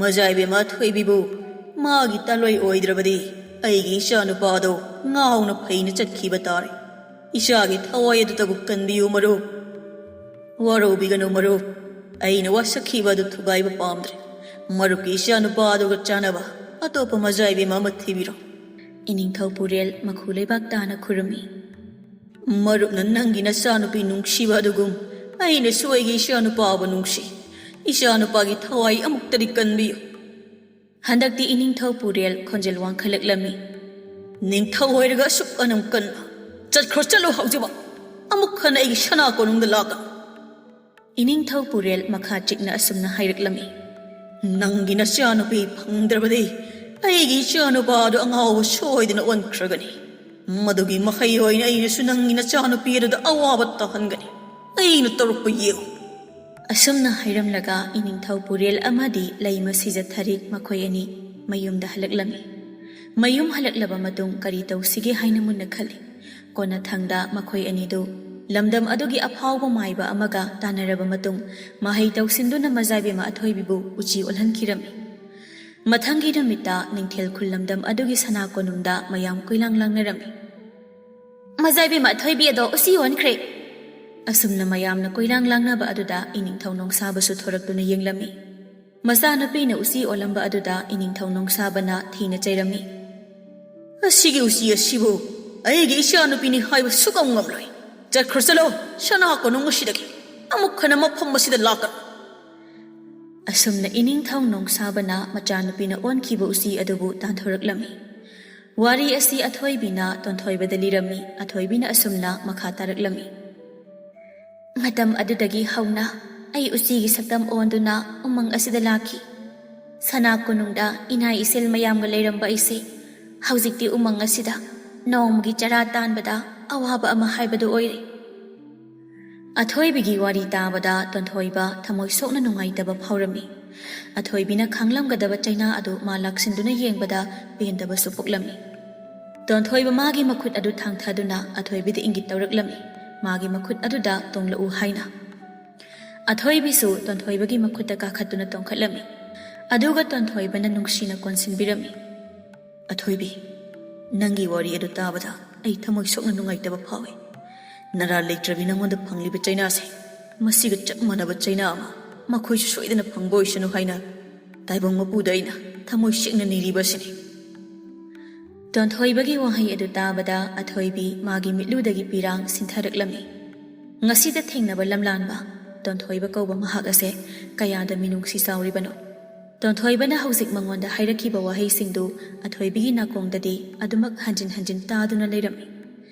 ꯃꯖꯥ ꯏꯕꯦꯝꯃ ꯊꯣꯏꯕꯤꯕꯨ ꯃꯥꯒꯤ ꯇꯥꯂꯣꯏ ꯑꯣꯏꯗ꯭ꯔꯕꯗꯤ ꯑꯩꯒꯤ ꯏꯆꯥꯅꯨꯄꯥꯗꯣ ꯉꯥꯎꯅ ꯐꯩꯅ ꯆꯠꯈꯤꯕ ꯇꯥꯔꯦ꯫ ꯏꯆꯥꯒꯤ ꯊꯋꯥꯏ ꯑꯗꯨꯇꯕꯨ ꯀꯟꯕꯤꯌꯨ ꯃꯔꯨꯞ꯫ ꯋꯥꯔꯧꯕꯤꯒꯅꯨ ꯃꯔꯨꯞ, ꯑꯩꯅ ꯋꯥꯁꯛꯈꯤꯕ ꯑꯗꯨ ꯊꯨꯒꯥꯏꯕ ꯄꯥꯝꯗ꯭ꯔꯦ꯫ ꯃꯔꯨꯞꯀꯤ ꯏꯆꯥꯅꯨꯄꯥ ꯑꯗꯨꯒ ꯆꯥꯟꯅꯕ ꯑꯇꯣꯞꯄ ꯃꯖꯥ ꯏꯕꯦꯝꯃ ꯑꯃ ꯊꯤꯕꯤꯔꯣ꯫ ꯏꯅꯤꯡꯊꯧ ꯄꯨꯔꯦꯜ ꯃꯈꯨ ꯂꯩꯕꯥꯛ ꯇꯥꯅ ꯈꯨꯔꯨꯝꯃꯤ꯫ ꯃꯔꯨꯞꯅ ꯅꯪꯒꯤ ꯅꯆꯥꯅꯨꯄꯤ ꯅꯨꯡꯁꯤꯕ ꯑꯗꯨꯒꯨꯝ ꯑꯩꯅꯁꯨ ꯑꯩꯒꯤ ꯏꯆꯥꯅꯨꯄꯥꯕꯨ ꯅꯨꯡꯁꯤ꯫ ꯏꯆꯥꯅꯨꯄꯥꯒꯤ ꯊꯋꯥꯏ ꯑꯃꯨꯛꯇꯗꯤ ꯀꯟꯕꯤꯌꯨ꯫ ꯍꯟꯗꯛꯇꯤ ꯏꯅꯤꯡꯊꯧ ꯄꯨꯔꯦꯜ ꯈꯣꯟꯖꯦꯜ ꯋꯥꯡꯈꯠꯂꯛꯂꯝꯃꯤ꯫ ꯅꯤꯡꯊꯧ ꯑꯣꯏꯔꯒ ꯑꯁꯨꯛ ꯑꯅꯝ ꯀꯟꯅ ꯆꯠꯈ꯭ꯔꯣ, ꯆꯠꯂꯣ ꯍꯧꯖꯤꯛꯃꯛ꯫ ꯑꯃꯨꯛ ꯍꯟꯅ ꯑꯩꯒꯤ ꯁꯅꯥ ꯀꯣꯅꯨꯡꯗ ꯂꯥꯛꯀꯅꯨ꯫ ꯏꯅꯤꯡꯊꯧ ꯄꯨꯔꯦꯜ ꯃꯈꯥ ꯆꯤꯛꯅ ꯑꯁꯨꯝꯅ ꯍꯥꯏꯔꯛꯂꯝꯃꯤ꯫ ꯅꯪꯒꯤ ꯅꯆꯥꯅꯨꯄꯤ ꯐꯪꯗ꯭ꯔꯕꯗꯤ ꯑꯩꯒꯤ ꯏꯆꯥꯅꯨꯄꯥꯗꯨ ꯑꯉꯥꯎꯕ ꯁꯣꯏꯗꯅ ꯑꯣꯟꯈ꯭ꯔꯒꯅꯤ꯫ ꯃꯗꯨꯒꯤ ꯃꯍꯩ ꯑꯣꯏꯅ ꯑꯩꯅꯁꯨ ꯅꯪꯒꯤ ꯅꯆꯥꯅꯨꯄꯤ ꯑꯗꯨꯗ ꯑꯋꯥꯕ ꯇꯥꯍꯟꯒꯅꯤ꯫ ꯑꯩꯅ ꯇꯧꯔꯛꯄ ꯌꯦꯡꯉꯨ꯫ ꯑꯁꯨꯝꯅ ꯍꯥꯏꯔꯝꯂꯒ ꯏꯅꯤꯡꯊꯧ ꯄꯨꯔꯦꯜ ꯑꯃꯗꯤ ꯂꯩꯃ ꯁꯤꯖꯊꯔꯤ ꯃꯈꯣꯏ ꯑꯅꯤ ꯃꯌꯨꯝꯗ ꯍꯜꯂꯛꯂꯝꯃꯤ꯫ ꯃꯌꯨꯝ ꯍꯜꯂꯛꯂꯕ ꯃꯇꯨꯡ ꯀꯔꯤ ꯇꯧꯁꯤꯒꯦ ꯍꯥꯏꯅ ꯃꯨꯟꯅ ꯈꯜꯂꯤ꯫ ꯀꯣꯟꯅꯊꯪꯗ ꯃꯈꯣꯏ ꯑꯅꯤꯗꯨ ꯂꯝꯗꯝ ꯑꯗꯨꯒꯤ ꯑꯐꯥꯎꯕ ꯃꯥꯏꯕ ꯑꯃꯒ ꯇꯥꯟꯅꯔꯕ ꯃꯇꯨꯡ ꯃꯍꯩ ꯇꯧꯁꯤꯟꯗꯨꯅ ꯃꯖꯥꯏꯕꯦꯝꯃ ꯑꯊꯣꯏꯕꯤꯕꯨ ꯎꯆꯤ ꯑꯣꯜꯍꯟꯈꯤꯔꯝꯃꯤ꯫ ꯃꯊꯪꯒꯤ ꯅꯨꯃꯤꯠꯇ ꯅꯤꯡꯊꯦꯜ ꯈꯨꯜ ꯂꯝꯗꯝ ꯑꯗꯨꯒꯤ ꯁꯅꯥ ꯀꯣꯅꯨꯡꯗ ꯃꯌꯥꯝ ꯀꯣꯏꯂꯥꯡ ꯂꯥꯡꯅꯔꯝꯃꯤ꯫ ꯃꯖꯥꯏꯕꯦꯝꯃ ꯑꯊꯣꯏꯕꯤ ꯑꯗꯣ ꯎꯆꯤ ꯑꯣꯟꯈ꯭ꯔꯦ꯫ ꯑꯁꯨꯝꯅ ꯃꯌꯥꯝꯅ ꯀꯣꯏꯂꯥꯡ ꯂꯥꯡꯅꯕ ꯑꯗꯨꯗ ꯏꯅꯤꯡꯊꯧ ꯅꯣꯡꯁꯥꯕꯁꯨ ꯊꯣꯔꯛꯇꯨꯅ ꯌꯦꯡꯂꯝꯃꯤ꯫ ꯃꯆꯥꯅꯨꯄꯤꯅ ꯎꯆꯤ ꯑꯣꯜꯂꯝꯕ ꯑꯗꯨꯗ ꯏꯅꯤꯡꯊꯧ ꯅꯣꯡꯁꯥꯕꯅ ꯊꯤꯅ ꯆꯩꯔꯝꯃꯤ꯫ ꯑꯁꯤꯒꯤ ꯎꯆꯤ ꯑꯁꯤꯕꯨ ꯑꯩꯒꯤ ꯏꯆꯥꯅꯨꯄꯤꯅꯤ ꯍꯥꯏꯕ ꯁꯨꯛꯉꯝ ꯉꯝꯂꯣꯏ꯫ ꯆꯠꯈ꯭ꯔꯣ ꯆꯠꯂꯣ, ꯁꯅꯥ ꯀꯣꯅꯨꯡ ꯑꯁꯤꯗꯒꯤ꯫ ꯑꯃꯨꯛ ꯍꯟꯅ ꯃꯐꯝ ꯑꯁꯤꯗ ꯂꯥꯛꯀꯅꯨ꯫ ꯑꯁꯨꯝꯅ ꯏꯅꯤꯡꯊꯧ ꯅꯣꯡꯁꯥꯕꯅ ꯃꯆꯥꯅꯨꯄꯤꯅ ꯑꯣꯟꯈꯤꯕ ꯎꯆꯤ ꯑꯗꯨꯕꯨ ꯇꯥꯟꯊꯣꯔꯛꯂꯝꯃꯤ꯫ ꯋꯥꯔꯤ ꯑꯁꯤ ꯑꯊꯣꯏꯕꯤꯅ ꯇꯣꯟꯊꯣꯏꯕꯗ ꯂꯤꯔꯝꯃꯤ꯫ ꯑꯊꯣꯏꯕꯤꯅ ꯑꯁꯨꯝꯅ ꯃꯈꯥ ꯇꯥꯔꯛꯂꯝꯃꯤ꯫ ꯃꯇꯝ ꯑꯗꯨꯗꯒꯤ ꯍꯧꯅ ꯑꯩ ꯎꯆꯤꯒꯤ ꯁꯛꯇꯝ ꯑꯣꯟꯗꯨꯅ ꯎꯃꯪ ꯑꯁꯤꯗ ꯂꯥꯛꯈꯤ꯫ ꯁꯅꯥ ꯀꯣꯅꯨꯡꯗ ꯏꯅꯥ ꯏꯁꯦꯜ ꯃꯌꯥꯝꯒ ꯂꯩꯔꯝꯕ ꯑꯩꯁꯦ ꯍꯧꯖꯤꯛꯇꯤ ꯎꯃꯪ ꯑꯁꯤꯗ ꯅꯣꯡꯃꯒꯤ ꯆꯔꯥ ꯇꯥꯟꯕꯗ ꯑꯋꯥꯕ ꯑꯃ ꯍꯥꯏꯕꯗꯨ ꯑꯣꯏꯔꯦ꯫ ꯑꯊꯣꯏꯕꯤꯒꯤ ꯋꯥꯔꯤ ꯇꯥꯕꯗ ꯇꯣꯟꯊꯣꯏꯕ ꯊꯃꯣꯏ ꯁꯣꯛꯅ ꯅꯨꯡꯉꯥꯏꯇꯕ ꯐꯥꯎꯔꯝꯃꯤ꯫ ꯑꯊꯣꯏꯕꯤꯅ ꯈꯥꯡꯂꯝꯒꯗꯕ ꯆꯩꯅꯥ ꯑꯗꯨ ꯃꯥ ꯂꯥꯛꯁꯤꯟꯗꯨꯅ ꯌꯦꯡꯕꯗ ꯄꯦꯟꯗꯕꯁꯨ ꯄꯣꯛꯂꯝꯃꯤ꯫ ꯇꯣꯟꯊꯣꯏꯕ ꯃꯥꯒꯤ ꯃꯈꯨꯠ ꯑꯗꯨ ꯊꯥꯡꯊꯗꯨꯅ ꯑꯊꯣꯏꯕꯤꯗ ꯏꯪꯒꯤꯠ ꯇꯧꯔꯛꯂꯝꯃꯤ꯫ ꯃꯥꯒꯤ ꯃꯈꯨꯠ ꯑꯗꯨꯗ ꯇꯣꯡꯂꯛꯎ ꯍꯥꯏꯅ꯫ ꯑꯊꯣꯏꯕꯤꯁꯨ ꯇꯣꯟꯊꯣꯏꯕꯒꯤ ꯃꯈꯨꯠꯇ ꯀꯥꯈꯠꯇꯨꯅ ꯇꯣꯡꯈꯠꯂꯝꯃꯤ꯫ ꯑꯗꯨꯒ ꯇꯣꯟꯊꯣꯏꯕꯅ ꯅꯨꯡꯁꯤꯅ ꯀꯣꯟꯁꯤꯟꯕꯤꯔꯝꯃꯤ꯫ "ꯑꯊꯣꯏꯕꯤ, ꯅꯪꯒꯤ ꯋꯥꯔꯤ ꯑꯗꯨ ꯇꯥꯕꯗ ꯑꯩ ꯊꯃꯣꯏ ꯁꯣꯛꯅ ꯅꯨꯡꯉꯥꯏꯇꯕ ꯐꯥꯎꯏ꯫ ꯅꯔꯥ ꯂꯩꯇ꯭ꯔꯕꯤ ꯅꯉꯣꯟꯗ ꯐꯪꯂꯤꯕ ꯆꯩꯅꯥꯁꯦ, ꯃꯁꯤꯒ ꯆꯞ ꯃꯥꯟꯅꯕ ꯆꯩꯅꯥ ꯑꯃ ꯃꯈꯣꯏꯁꯨ ꯁꯣꯏꯗꯅ ꯐꯪꯕ ꯑꯣꯏꯁꯅꯨ ꯍꯥꯏꯅ ꯇꯥꯏꯕꯪ ꯃꯄꯨꯗ ꯑꯩꯅ ꯊꯃꯣꯏ ꯁꯦꯡꯅ ꯅꯤꯔꯤꯕ ꯑꯁꯤꯅꯤ꯫" ꯇꯣꯟꯊꯣꯏꯕꯒꯤ ꯋꯥꯍꯩ ꯑꯗꯨ ꯇꯥꯕꯗ ꯑꯊꯣꯏꯕꯤ ꯃꯥꯒꯤ ꯃꯤꯠꯂꯨꯗꯒꯤ ꯄꯤꯔꯥꯡ ꯁꯤꯟꯊꯔꯛꯂꯝꯃꯤ꯫ ꯉꯁꯤꯗ ꯊꯦꯡꯅꯕ ꯂꯝꯂꯥꯟꯕ ꯇꯣꯟꯊꯣꯏꯕ ꯀꯧꯕ ꯃꯍꯥꯛ ꯑꯁꯦ ꯀꯌꯥꯗ ꯃꯤꯅꯨꯡꯁꯤ ꯆꯥꯎꯔꯤꯕꯅꯣ꯫ ꯇꯣꯟꯊꯣꯏꯕꯅ ꯍꯧꯖꯤꯛ ꯃꯉꯣꯟꯗ ꯍꯥꯏꯔꯛꯈꯤꯕ ꯋꯥꯍꯩꯁꯤꯡꯗꯨ ꯑꯊꯣꯏꯕꯤꯒꯤ ꯅꯥꯀꯣꯡꯗꯗꯤ ꯑꯗꯨꯃꯛ ꯍꯟꯖꯤꯟ ꯍꯟꯖꯤꯟ ꯇꯥꯗꯨꯅ ꯂꯩꯔꯝꯃꯤ꯫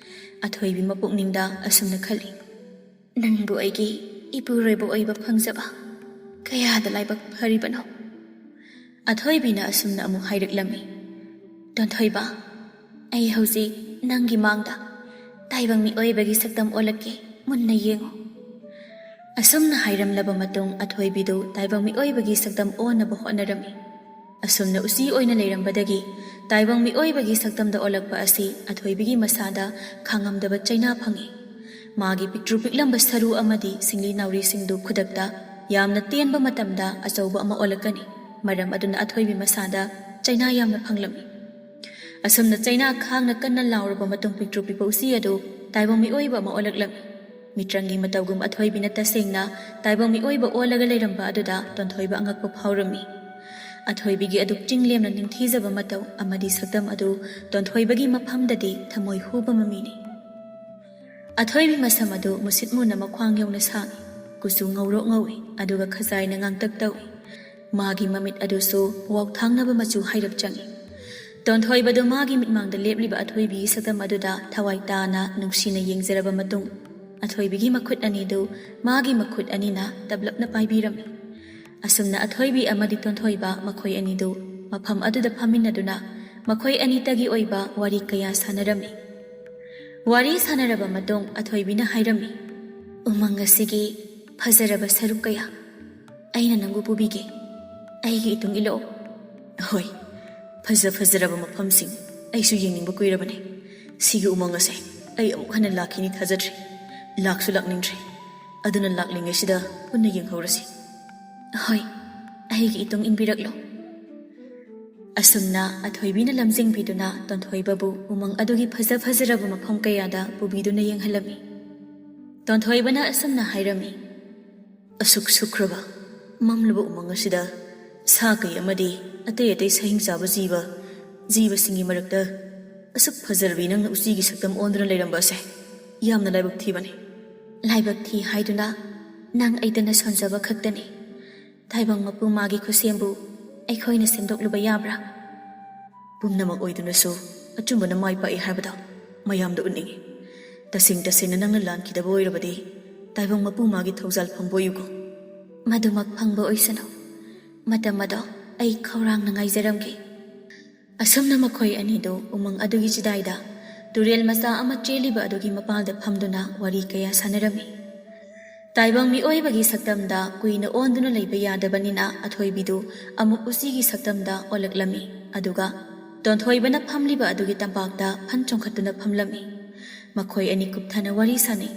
ꯑꯊꯣꯏꯕꯤ ꯃꯄꯨꯛꯅꯤꯡꯗ ꯑꯁꯨꯝꯅ ꯈꯜꯂꯤ, "ꯅꯪꯕꯨ ꯑꯩꯒꯤ ꯏꯄꯨꯔꯣꯏꯕ ꯑꯣꯏꯕ ꯐꯪꯖꯕ ꯀꯌꯥꯗ ꯂꯥꯏꯕꯛ ꯐꯔꯤꯕꯅꯣ꯫" ꯑꯊꯣꯏꯕꯤꯅ ꯑꯁꯨꯝꯅ ꯑꯃꯨꯛ ꯍꯥꯏꯔꯛꯂꯝꯃꯤ, "ꯇꯣꯟꯊꯣꯏꯕ, ꯑꯩ ꯍꯧꯖꯤꯛ ꯅꯪꯒꯤ ꯃꯥꯡꯗ ꯇꯥꯏꯕꯪ ꯃꯤꯑꯣꯏꯕꯒꯤ ꯁꯛꯇꯝ ꯑꯣꯜꯂꯛꯀꯦ, ꯃꯨꯟꯅ ꯌꯦꯡꯉꯨ꯫" ꯑꯁꯨꯝꯅ ꯍꯥꯏꯔꯝꯂꯕ ꯃꯇꯨꯡ ꯑꯊꯣꯏꯕꯤꯗꯨ ꯇꯥꯏꯕꯪ ꯃꯤꯑꯣꯏꯕꯒꯤ ꯁꯛꯇꯝ ꯑꯣꯟꯅꯕ ꯍꯣꯠꯅꯔꯝꯃꯤ꯫ ꯑꯁꯨꯝꯅ ꯎꯆꯤ ꯑꯣꯏꯅ ꯂꯩꯔꯝꯕꯗꯒꯤ ꯇꯥꯏꯕꯪ ꯃꯤꯑꯣꯏꯕꯒꯤ ꯁꯛꯇꯝꯗ ꯑꯣꯜꯂꯛꯄ ꯑꯁꯤ ꯑꯊꯣꯏꯕꯤꯒꯤ ꯃꯁꯥꯗ ꯈꯥꯡꯉꯝꯗꯕ ꯆꯩꯅꯥ ꯐꯪꯉꯤ꯫ ꯃꯥꯒꯤ ꯄꯤꯛꯇ꯭ꯔꯨ ꯄꯤꯛꯂꯝꯕ ꯁꯔꯨ ꯑꯃꯗꯤ ꯁꯤꯡꯂꯤ ꯅꯥꯎꯔꯤꯁꯤꯡꯗꯨ ꯈꯨꯗꯛꯇ ꯌꯥꯝꯅ ꯇꯦꯟꯕ ꯃꯇꯝꯗ ꯑꯆꯧꯕ ꯑꯃ ꯑꯣꯜꯂꯛꯀꯅꯤ꯫ ꯃꯔꯝ ꯑꯗꯨꯅ ꯑꯊꯣꯏꯕꯤ ꯃꯁꯥꯗ ꯆꯩꯅꯥ ꯌꯥꯝꯅ ꯐꯪꯂꯝꯃꯤ꯫ ꯑꯁꯨꯝꯅ ꯆꯩꯅꯥ ꯈꯥꯡꯅ ꯀꯟꯅ ꯂꯥꯎꯔꯕ ꯃꯇꯨꯡ ꯄꯤꯛꯇ꯭ꯔꯨ ꯄꯤꯛꯄ ꯎꯆꯤ ꯑꯗꯨ ꯇꯥꯏꯕꯪ ꯃꯤꯑꯣꯏꯕ ꯑꯃ ꯑꯣꯜꯂꯛꯂꯝꯃꯤ꯫ ꯃꯤꯇ꯭ꯔꯪꯒꯤ ꯃꯇꯧꯒꯨꯝ ꯑꯊꯣꯏꯕꯤꯅ ꯇꯁꯦꯡꯅ ꯇꯥꯏꯕꯪ ꯃꯤꯑꯣꯏꯕ ꯑꯣꯜꯂꯒ ꯂꯩꯔꯝꯕ ꯑꯗꯨꯗ ꯇꯣꯟꯊꯣꯏꯕ ꯑꯉꯛꯄ ꯐꯥꯎꯔꯝꯃꯤ꯫ ꯑꯊꯣꯏꯕꯤꯒꯤ ꯑꯗꯨꯛ ꯆꯤꯡ ꯂꯦꯝꯅ ꯅꯤꯡꯊꯤꯖꯕ ꯃꯇꯧ ꯑꯃꯗꯤ ꯁꯛꯇꯝ ꯑꯗꯨ ꯇꯣꯟꯊꯣꯏꯕꯒꯤ ꯃꯐꯝꯗꯗꯤ ꯊꯃꯣꯏ ꯍꯨꯕ ꯃꯃꯤꯅꯤ꯫ ꯑꯊꯣꯏꯕꯤ ꯃꯁꯝ ꯑꯗꯨ ꯃꯨꯁꯤꯠ ꯃꯨꯅ ꯃꯈ꯭ꯋꯥꯡ ꯌꯧꯅ ꯁꯥꯡꯏ, ꯀꯨꯆꯨ ꯉꯧꯔꯣꯛ ꯉꯧꯏ, ꯑꯗꯨꯒ ꯈꯖꯥꯏꯅ ꯉꯥꯡꯇꯛ ꯇꯧꯏ꯫ ꯃꯥꯒꯤ ꯃꯃꯤꯠ ꯑꯗꯨꯁꯨ ꯋꯥꯎꯊꯥꯡꯅꯕ ꯃꯆꯨ ꯍꯥꯏꯔꯞ ꯆꯪꯏ꯫ ꯇꯣꯟꯊꯣꯏꯕꯗꯨ ꯃꯥꯒꯤ ꯃꯤꯠꯃꯥꯡꯗ ꯂꯦꯞꯂꯤꯕ ꯑꯊꯣꯏꯕꯤꯒꯤ ꯁꯛꯇꯝ ꯑꯗꯨꯗ ꯊꯋꯥꯏ ꯇꯥꯅ ꯅꯨꯡꯁꯤꯅ ꯌꯦꯡꯖꯔꯕ ꯃꯇꯨꯡ, ꯑꯊꯣꯏꯕꯤꯒꯤ ꯃꯈꯨꯠ ꯑꯅꯤꯗꯨ ꯃꯥꯒꯤ ꯃꯈꯨꯠ ꯑꯅꯤꯅ ꯇꯞꯂꯞꯅ ꯄꯥꯏꯕꯤꯔꯝꯃꯤ꯫ ꯑꯁꯨꯝꯅ ꯑꯊꯣꯏꯕꯤ ꯑꯃꯗꯤ ꯇꯣꯟꯊꯣꯏꯕ ꯃꯈꯣꯏ ꯑꯅꯤꯗꯨ ꯃꯐꯝ ꯑꯗꯨꯗ ꯐꯝꯃꯤꯟꯅꯗꯨꯅ ꯃꯈꯣꯏ ꯑꯅꯤꯇꯒꯤ ꯑꯣꯏꯕ ꯋꯥꯔꯤ ꯀꯌꯥ ꯁꯥꯟꯅꯔꯝꯃꯤ꯫ ꯋꯥꯔꯤ ꯁꯥꯟꯅꯔꯕ ꯃꯇꯨꯡ ꯑꯊꯣꯏꯕꯤꯅ ꯍꯥꯏꯔꯝꯃꯤ, "ꯎꯃꯪ ꯑꯁꯤꯒꯤ ꯐꯖꯔꯕ ꯁꯔꯨꯛ ꯀꯌꯥ ꯑꯩꯅ ꯅꯪꯕꯨ ꯄꯨꯕꯤꯒꯦ꯫ ꯑꯩꯒꯤ ꯏꯇꯨꯡ ꯏꯜꯂꯛꯑꯣ꯫ ꯍꯣꯏ, ꯐꯖ ꯐꯖꯔꯕ ꯃꯐꯝꯁꯤꯡ ꯑꯩꯁꯨ ꯌꯦꯡꯅꯤꯡꯕ ꯀꯨꯏꯔꯕꯅꯤ꯫ ꯁꯤꯒꯤ ꯎꯃꯪ ꯑꯁꯦ ꯑꯩ ꯑꯃꯨꯛ ꯍꯟꯅ ꯂꯥꯛꯈꯤꯅꯤ ꯊꯥꯖꯗ꯭ꯔꯦ꯫ ꯂꯥꯛꯁꯨ ꯂꯥꯛꯅꯤꯡꯗ꯭ꯔꯦ꯫ ꯑꯗꯨꯅ ꯂꯥꯛꯂꯤꯉꯩꯁꯤꯗ ꯄꯨꯟꯅ ꯌꯦꯡꯍꯧꯔꯁꯤ꯫ ꯍꯣꯏ, ꯑꯩꯒꯤ ꯏꯇꯨꯡ ꯏꯟꯕꯤꯔꯛꯂꯣ꯫ ꯑꯁꯨꯝꯅ ꯑꯊꯣꯏꯕꯤꯅ ꯂꯝꯖꯤꯡꯕꯤꯗꯨꯅ ꯇꯣꯟꯊꯣꯏꯕꯕꯨ ꯎꯃꯪ ꯑꯗꯨꯒꯤ ꯐꯖ ꯐꯖꯔꯕ ꯃꯐꯝ ꯀꯌꯥꯗ ꯄꯨꯕꯤꯗꯨꯅ ꯌꯦꯡꯍꯜꯂꯝꯃꯤ꯫ ꯇꯣꯟꯊꯣꯏꯕꯅ ꯑꯁꯨꯝꯅ ꯍꯥꯏꯔꯝꯃꯤ, "ꯑꯁꯨꯛ ꯁꯨꯛꯈ꯭ꯔꯕ, ꯃꯝꯂꯕ ꯎꯃꯪ ꯑꯁꯤꯗ ꯁꯥ ꯀꯩ ꯑꯃꯗꯤ ꯑꯇꯩ ꯑꯇꯩ ꯁꯥꯍꯤꯡ ꯆꯥꯕ ꯖꯤꯕ, ꯖꯤꯕꯁꯤꯡꯒꯤ ꯃꯔꯛꯇ ꯑꯁꯨꯛ ꯐꯖꯔꯕꯤ ꯅꯪꯅ ꯎꯆꯤꯒꯤ ꯁꯛꯇꯝ ꯑꯣꯟꯗꯨꯅ ꯂꯩꯔꯝꯕ ꯑꯁꯦ ꯌꯥꯝꯅ ꯂꯥꯏꯕꯛ ꯊꯤꯕꯅꯤ꯫" "ꯂꯥꯏꯕꯛ ꯊꯤ ꯍꯥꯏꯗꯨꯅ ꯅꯪ ꯑꯩꯇꯅ ꯁꯣꯟꯖꯕ ꯈꯛꯇꯅꯤ꯫ ꯇꯥꯏꯕꯪ ꯃꯄꯨ ꯃꯥꯒꯤ ꯈꯨꯠꯁꯦꯝꯕꯨ ꯑꯩꯈꯣꯏꯅ ꯁꯦꯝꯗꯣꯛꯂꯨꯕ ꯌꯥꯕ꯭ꯔꯥ?" "ꯄꯨꯝꯅꯃꯛ ꯑꯣꯏꯗꯨꯅꯁꯨ ꯑꯆꯨꯝꯕꯅ ꯃꯥꯏ ꯄꯥꯛꯏ ꯍꯥꯏꯕꯗꯣ ꯃꯌꯥꯝꯗ ꯎꯠꯅꯤꯡꯏ꯫ ꯇꯁꯦꯡ ꯇꯁꯦꯡꯅ ꯅꯪꯅ ꯂꯥꯟꯈꯤꯗꯕ ꯑꯣꯏꯔꯕꯗꯤ ꯇꯥꯏꯕꯪ ꯃꯄꯨ ꯃꯥꯒꯤ ꯊꯧꯖꯥꯜ ꯐꯪꯕ ꯑꯣꯏꯌꯨꯀꯣ꯫" "ꯃꯗꯨꯃꯛ ꯐꯪꯕ ꯑꯣꯏꯁꯅꯨ꯫ ꯃꯇꯝ ꯑꯗꯣ ꯑꯩ ꯈꯧꯔꯥꯡꯅ ꯉꯥꯏꯖꯔꯝꯒꯦ꯫" ꯑꯁꯨꯝꯅ ꯃꯈꯣꯏ ꯑꯅꯤꯗꯨ ꯎꯃꯪ ꯑꯗꯨꯒꯤ ꯆꯤꯗꯥꯏꯗ ꯇꯨꯔꯦꯜ ꯃꯆꯥ ꯑꯃ ꯆꯦꯜꯂꯤꯕ ꯑꯗꯨꯒꯤ ꯃꯄꯥꯜꯗ ꯐꯝꯗꯨꯅ ꯋꯥꯔꯤ ꯀꯌꯥ ꯁꯥꯟꯅꯔꯝꯃꯤ꯫ ꯇꯥꯏꯕꯪ ꯃꯤꯑꯣꯏꯕꯒꯤ ꯁꯛꯇꯝꯗ ꯀꯨꯏꯅ ꯑꯣꯟꯗꯨꯅ ꯂꯩꯕ ꯌꯥꯗꯕꯅꯤꯅ ꯑꯊꯣꯏꯕꯤꯗꯨ ꯑꯃꯨꯛ ꯎꯆꯤꯒꯤ ꯁꯛꯇꯝꯗ ꯑꯣꯜꯂꯛꯂꯝꯃꯤ꯫ ꯑꯗꯨꯒ ꯇꯣꯟꯊꯣꯏꯕꯅ ꯐꯝꯂꯤꯕ ꯑꯗꯨꯒꯤ ꯇꯝꯄꯥꯛꯇ ꯐꯟ ꯆꯣꯡꯈꯠꯇꯨꯅ ꯐꯝꯂꯝꯃꯤ꯫ ꯃꯈꯣꯏ ꯑꯅꯤ ꯀꯨꯞꯊꯅ ꯋꯥꯔꯤ ꯁꯥꯅꯩ꯫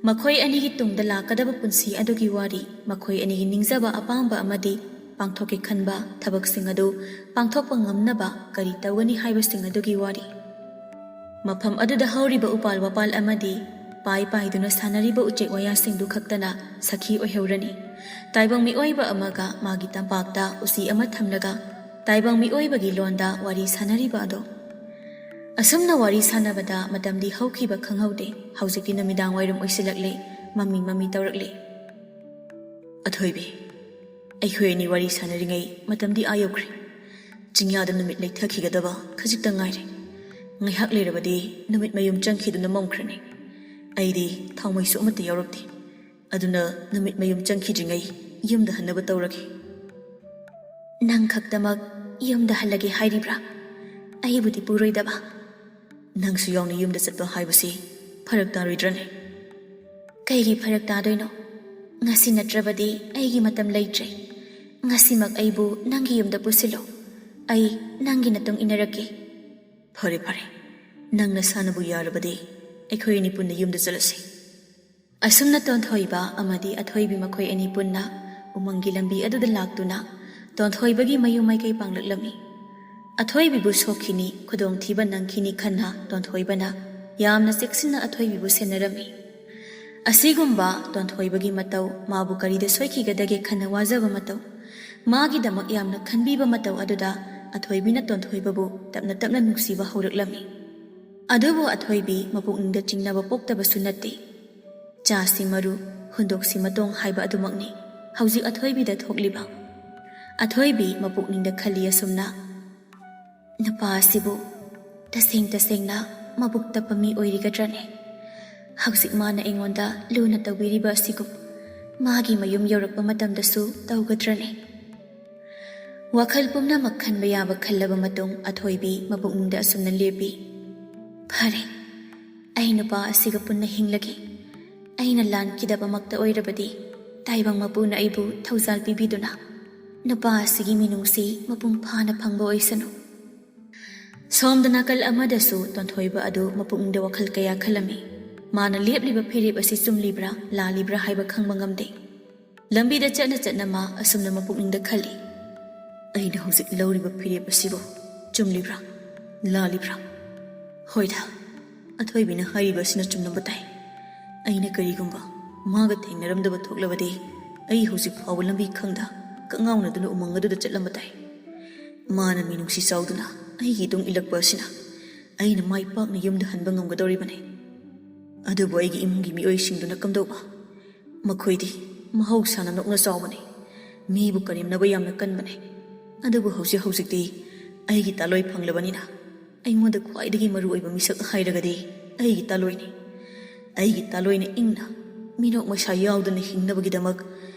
ꯃꯈꯣꯏ ꯑꯅꯤꯒꯤ ꯇꯨꯡꯗ ꯂꯥꯛꯀꯗꯕ ꯄꯨꯟꯁꯤ ꯑꯗꯨꯒꯤ ꯋꯥꯔꯤ, ꯃꯈꯣꯏ ꯑꯅꯤꯒꯤ ꯅꯤꯡꯖꯕ ꯑꯄꯥꯝꯕ ꯑꯃꯗꯤ ꯄꯥꯡꯊꯣꯛꯀꯦ ꯈꯟꯕ ꯊꯕꯛꯁꯤꯡ ꯑꯗꯨ ꯄꯥꯡꯊꯣꯛꯄ ꯉꯝꯅꯕ ꯀꯔꯤ ꯇꯧꯒꯅꯤ ꯍꯥꯏꯕꯁꯤꯡ ꯑꯗꯨꯒꯤ ꯋꯥꯔꯤ꯫ ꯃꯐꯝ ꯑꯗꯨꯗ ꯍꯧꯔꯤꯕ ꯎꯄꯥꯜ ꯋꯥꯄꯥꯜ ꯑꯃꯗꯤ ꯄꯥꯏ ꯄꯥꯏꯗꯨꯅ ꯁꯥꯟꯅꯔꯤꯕ ꯎꯆꯦꯛ ꯋꯥꯌꯥꯁꯤꯡꯗꯨ ꯈꯛꯇꯅ ꯁꯈꯤ ꯑꯣꯏꯍꯧꯔꯅꯤ꯫ ꯇꯥꯏꯕꯪ ꯃꯤꯑꯣꯏꯕ ꯑꯃꯒ ꯃꯥꯒꯤ ꯇꯝꯄꯥꯛꯇ ꯎꯆꯤ ꯑꯃ ꯊꯝꯂꯒ ꯇꯥꯏꯕꯪ ꯃꯤꯑꯣꯏꯕꯒꯤ ꯂꯣꯟꯗ ꯋꯥꯔꯤ ꯁꯥꯟꯅꯔꯤꯕ ꯑꯗꯣ꯫ ꯑꯁꯨꯝꯅ ꯋꯥꯔꯤ ꯁꯥꯟꯅꯕꯗ ꯃꯇꯝꯗꯤ ꯍꯧꯈꯤꯕ ꯈꯪꯍꯧꯗꯦ꯫ ꯍꯧꯖꯤꯛꯇꯤ ꯅꯨꯃꯤꯗꯥꯡ ꯋꯥꯏꯔꯝ ꯑꯣꯏꯁꯤꯜꯂꯛꯂꯦ, ꯃꯝꯂꯤ ꯃꯝꯂꯤ ꯇꯧꯔꯛꯂꯦ꯫ "ꯑꯊꯣꯏꯕꯤ, ꯑꯩꯈꯣꯏ ꯑꯅꯤ ꯋꯥꯔꯤ ꯁꯥꯟꯅꯔꯤꯉꯩ ꯃꯇꯝꯗꯤ ꯑꯥ ꯌꯧꯈ꯭ꯔꯦ꯫ ꯆꯤꯡꯌꯥꯗ ꯅꯨꯃꯤꯠ ꯂꯩꯊꯈꯤꯒꯗꯕ ꯈꯖꯤꯛꯇ ꯉꯥꯏꯔꯦ꯫ ꯉꯥꯏꯍꯥꯛ ꯂꯩꯔꯕꯗꯤ ꯅꯨꯃꯤꯠ ꯃꯌꯨꯝ ꯆꯪꯈꯤꯗꯨꯅ ꯃꯝꯈ꯭ꯔꯅꯤ꯫ ꯑꯩꯗꯤ ꯊꯥꯎꯃꯩꯁꯨ ꯑꯃꯠꯇ ꯌꯥꯎꯔꯛꯇꯦ꯫ ꯑꯗꯨꯅ ꯅꯨꯃꯤꯠ ꯃꯌꯨꯝ ꯆꯪꯈꯤꯗ꯭ꯔꯤꯉꯩ ꯌꯨꯝꯗ ꯍꯟꯅꯕ ꯇꯧꯔꯒꯦ꯫" "ꯅꯪ ꯈꯛꯇꯃꯛ ꯌꯨꯝꯗ ꯍꯜꯂꯒꯦ ꯍꯥꯏꯔꯤꯕ꯭ꯔꯥ? ꯑꯩꯕꯨꯗꯤ ꯄꯨꯔꯣꯏꯗꯕ?" "ꯅꯪꯁꯨ ꯌꯥꯎꯅ ꯌꯨꯝꯗ ꯆꯠꯄ ꯍꯥꯏꯕꯁꯤ ꯐꯔꯛ ꯇꯥꯔꯣꯏꯗ꯭ꯔꯅꯦ?" "ꯀꯩꯒꯤ ꯐꯔꯛ ꯇꯥꯗꯣꯏꯅꯣ? ꯉꯁꯤ ꯅꯠꯇ꯭ꯔꯕꯗꯤ ꯑꯩꯒꯤ ꯃꯇꯝ ꯂꯩꯇ꯭ꯔꯦ꯫ "ꯉꯁꯤꯃꯛ ꯑꯩꯕꯨ ꯅꯪꯒꯤ ꯌꯨꯝꯗ ꯄꯨꯁꯤꯜꯂꯨ꯫ ꯑꯩ ꯅꯪꯒꯤ ꯃꯇꯨꯡ ꯏꯟꯅꯔꯛꯀꯦ꯫" "ꯐꯔꯦ, ꯐꯔꯦ꯫ ꯅꯪ ꯅꯁꯥꯅꯕꯨ ꯌꯥꯔꯕꯗꯤ ꯑꯩꯈꯣꯏ ꯑꯅꯤ ꯄꯨꯟꯅ ꯌꯨꯝꯗ ꯆꯠꯂꯁꯤ꯫" ꯑꯁꯨꯝꯅ ꯇꯣꯟꯊꯣꯏꯕ ꯑꯃꯗꯤ ꯑꯊꯣꯏꯕꯤ ꯃꯈꯣꯏ ꯑꯅꯤ ꯄꯨꯟꯅ ꯎꯃꯪꯒꯤ ꯂꯝꯕꯤ ꯑꯗꯨꯗ ꯂꯥꯛꯇꯨꯅ ꯇꯣꯟꯊꯣꯏꯕꯒꯤ ꯃꯌꯨꯝ ꯃꯥꯏꯀꯩ ꯄꯥꯡꯂꯛꯂꯝꯃꯤ꯫ ꯑꯊꯣꯏꯕꯤꯕꯨ ꯁꯣꯛꯈꯤꯅꯤ, ꯈꯨꯗꯣꯡꯊꯤꯕ ꯅꯪꯈꯤꯅꯤ ꯈꯟꯅ ꯇꯣꯟꯊꯣꯏꯕꯅ ꯌꯥꯝꯅ ꯆꯦꯛꯁꯤꯟꯅ ꯑꯊꯣꯏꯕꯤꯕꯨ ꯁꯦꯟꯅꯔꯝꯃꯤ꯫ ꯑꯁꯤꯒꯨꯝꯕ ꯇꯣꯟꯊꯣꯏꯕꯒꯤ ꯃꯇꯧ, ꯃꯥꯕꯨ ꯀꯔꯤꯗ ꯁꯣꯏꯈꯤꯒꯗꯒꯦ ꯈꯟꯅ ꯋꯥꯖꯕ ꯃꯇꯧ, ꯃꯥꯒꯤꯗꯃꯛ ꯌꯥꯝꯅ ꯈꯟꯕꯤꯕ ꯃꯇꯧ ꯑꯗꯨꯗ ꯑꯊꯣꯏꯕꯤꯅ ꯇꯣꯟꯊꯣꯏꯕꯕꯨ ꯇꯞꯅ ꯇꯞꯅ ꯅꯨꯡꯁꯤꯕ ꯍꯧꯔꯛꯂꯝꯃꯤ꯫ ꯑꯗꯨꯕꯨ ꯑꯊꯣꯏꯕꯤ ꯃꯄꯨꯛꯅꯤꯡꯗ ꯆꯤꯡꯅꯕ ꯄꯣꯛꯇꯕꯁꯨ ꯅꯠꯇꯦ꯫ "ꯆꯥꯁꯤ ꯃꯔꯨ, ꯍꯨꯟꯗꯣꯛꯁꯤ ꯃꯇꯣꯡ" ꯍꯥꯏꯕ ꯑꯗꯨꯃꯛꯅꯤ ꯍꯧꯖꯤꯛ ꯑꯊꯣꯏꯕꯤꯗ ꯊꯣꯛꯂꯤꯕ꯫ ꯑꯊꯣꯏꯕꯤ ꯃꯄꯨꯛꯅꯤꯡꯗ ꯈꯜꯂꯤ ꯑꯁꯨꯝꯅ, "ꯅꯨꯄꯥ ꯑꯁꯤꯕꯨ ꯇꯁꯦꯡ ꯇꯁꯦꯡꯅ ꯃꯕꯨꯛ ꯇꯞꯄ ꯃꯤ ꯑꯣꯏꯔꯤꯒꯗ꯭ꯔꯅꯦ? ꯍꯧꯖꯤꯛ ꯃꯥꯅ ꯑꯩꯉꯣꯟꯗ ꯂꯨꯅ ꯇꯧꯕꯤꯔꯤꯕ ꯑꯁꯤꯒꯨꯝ ꯃꯥꯒꯤ ꯃꯌꯨꯝ ꯌꯧꯔꯛꯄ ꯃꯇꯝꯗꯁꯨ ꯇꯧꯒꯗ꯭ꯔꯅꯦ?" ꯋꯥꯈꯜ ꯄꯨꯝꯅꯃꯛ ꯈꯟꯕ ꯌꯥꯕ ꯈꯜꯂꯕ ꯃꯇꯨꯡ ꯑꯊꯣꯏꯕꯤ ꯃꯄꯨꯛꯅꯤꯡꯗ ꯑꯁꯨꯝꯅ ꯂꯦꯞꯄꯤ, "ꯐꯔꯦ, ꯑꯩ ꯅꯨꯄꯥ ꯑꯁꯤꯒ ꯄꯨꯟꯅ ꯍꯤꯡꯂꯒꯦ꯫ ꯑꯩꯅ ꯂꯥꯟꯈꯤꯗꯕꯃꯛꯇ ꯑꯣꯏꯔꯕꯗꯤ ꯇꯥꯏꯕꯪ ꯃꯄꯨꯅ ꯑꯩꯕꯨ ꯊꯧꯖꯥꯜ ꯄꯤꯕꯤꯗꯨꯅ ꯅꯨꯄꯥ ꯑꯁꯤꯒꯤ ꯃꯤꯅꯨꯡꯁꯤ ꯃꯄꯨꯡ ꯐꯥꯅ ꯐꯪꯕ ꯑꯣꯏꯁꯅꯨ꯫" ꯁꯣꯝꯗ ꯅꯥꯀꯜ ꯑꯃꯗꯁꯨ ꯇꯣꯟꯊꯣꯏꯕ ꯑꯗꯨ ꯃꯄꯨꯛꯅꯤꯡꯗ ꯋꯥꯈꯜ ꯀꯌꯥ ꯈꯜꯂꯝꯃꯤ꯫ ꯃꯥꯅ ꯂꯦꯞꯂꯤꯕ ꯐꯤꯔꯦꯞ ꯑꯁꯤ ꯆꯨꯝꯂꯤꯕ꯭ꯔꯥ ꯂꯥꯜꯂꯤꯕ꯭ꯔꯥ ꯍꯥꯏꯕ ꯈꯪꯕ ꯉꯝꯗꯦ꯫ ꯂꯝꯕꯤꯗ ꯆꯠꯅ ꯆꯠꯅ ꯃꯥ ꯑꯁꯨꯝꯅ ꯃꯄꯨꯛꯅꯤꯡꯗ ꯈꯜꯂꯤ, "ꯑꯩꯅ ꯍꯧꯖꯤꯛ ꯂꯧꯔꯤꯕ ꯐꯤꯔꯦꯞ ꯑꯁꯤꯕꯨ ꯆꯨꯝꯂꯤꯕ꯭ꯔꯥ ꯂꯥꯜꯂꯤꯕ꯭ꯔꯥ? ꯍꯣꯏꯗ, ꯑꯊꯣꯏꯕꯤꯅ ꯍꯥꯏꯔꯤꯕ ꯑꯁꯤꯅ ꯆꯨꯝꯂꯝꯕ ꯇꯥꯏ꯫ ꯑꯩꯅ ꯀꯔꯤꯒꯨꯝꯕ ꯃꯥꯒ ꯊꯦꯡꯅꯔꯝꯗꯕ ꯊꯣꯛꯂꯕꯗꯤ ꯑꯩ ꯍꯧꯖꯤꯛ ꯐꯥꯎꯕ ꯂꯝꯕꯤ ꯈꯪꯗ ꯀꯛꯉꯥꯎꯅꯗꯨꯅ ꯎꯃꯪ ꯑꯗꯨꯗ ꯆꯠꯂꯝꯕ ꯇꯥꯏ꯫ ꯃꯥꯅ ꯃꯤꯅꯨꯡꯁꯤ ꯆꯥꯎꯗꯨꯅ ꯑꯩꯒꯤ ꯏꯇꯨꯡ ꯏꯜꯂꯛꯄ ꯑꯁꯤꯅ ꯑꯩꯅ ꯃꯥꯏ ꯄꯥꯛꯅ ꯌꯨꯝꯗ ꯍꯟꯕ ꯉꯝꯒꯗꯧꯔꯤꯕꯅꯤ꯫ ꯑꯗꯨꯕꯨ ꯑꯩꯒꯤ ꯏꯃꯨꯡꯒꯤ ꯃꯤꯑꯣꯏꯁꯤꯡꯗꯨꯅ ꯀꯝꯗꯧꯕ? ꯃꯈꯣꯏꯗꯤ ꯃꯍꯧꯁꯥꯅ ꯅꯣꯛꯅ ꯆꯥꯎꯕꯅꯤ, ꯃꯤꯕꯨ ꯀꯔꯦꯝꯅꯕ ꯌꯥꯝꯅ ꯀꯟꯕꯅꯤ꯫ ꯑꯗꯨꯕꯨ ꯍꯧꯖꯤꯛ ꯍꯧꯖꯤꯛꯇꯤ ꯑꯩꯒꯤ ꯇꯥꯂꯣꯏ ꯐꯪꯂꯕꯅꯤꯅ ꯑꯩꯉꯣꯟꯗ ꯈ꯭ꯋꯥꯏꯗꯒꯤ ꯃꯔꯨ ꯑꯣꯏꯕ ꯃꯤꯁꯛ ꯍꯥꯏꯔꯒꯗꯤ ꯑꯩꯒꯤ ꯇꯥꯂꯣꯏꯅꯤ꯫ ꯑꯩꯒꯤ ꯇꯥꯂꯣꯏꯅ ꯏꯪꯅ ꯃꯤꯅꯣꯛ ꯃꯩꯁꯥ ꯌꯥꯎꯗꯅ ꯍꯤꯡꯅꯕꯒꯤꯗꯃꯛ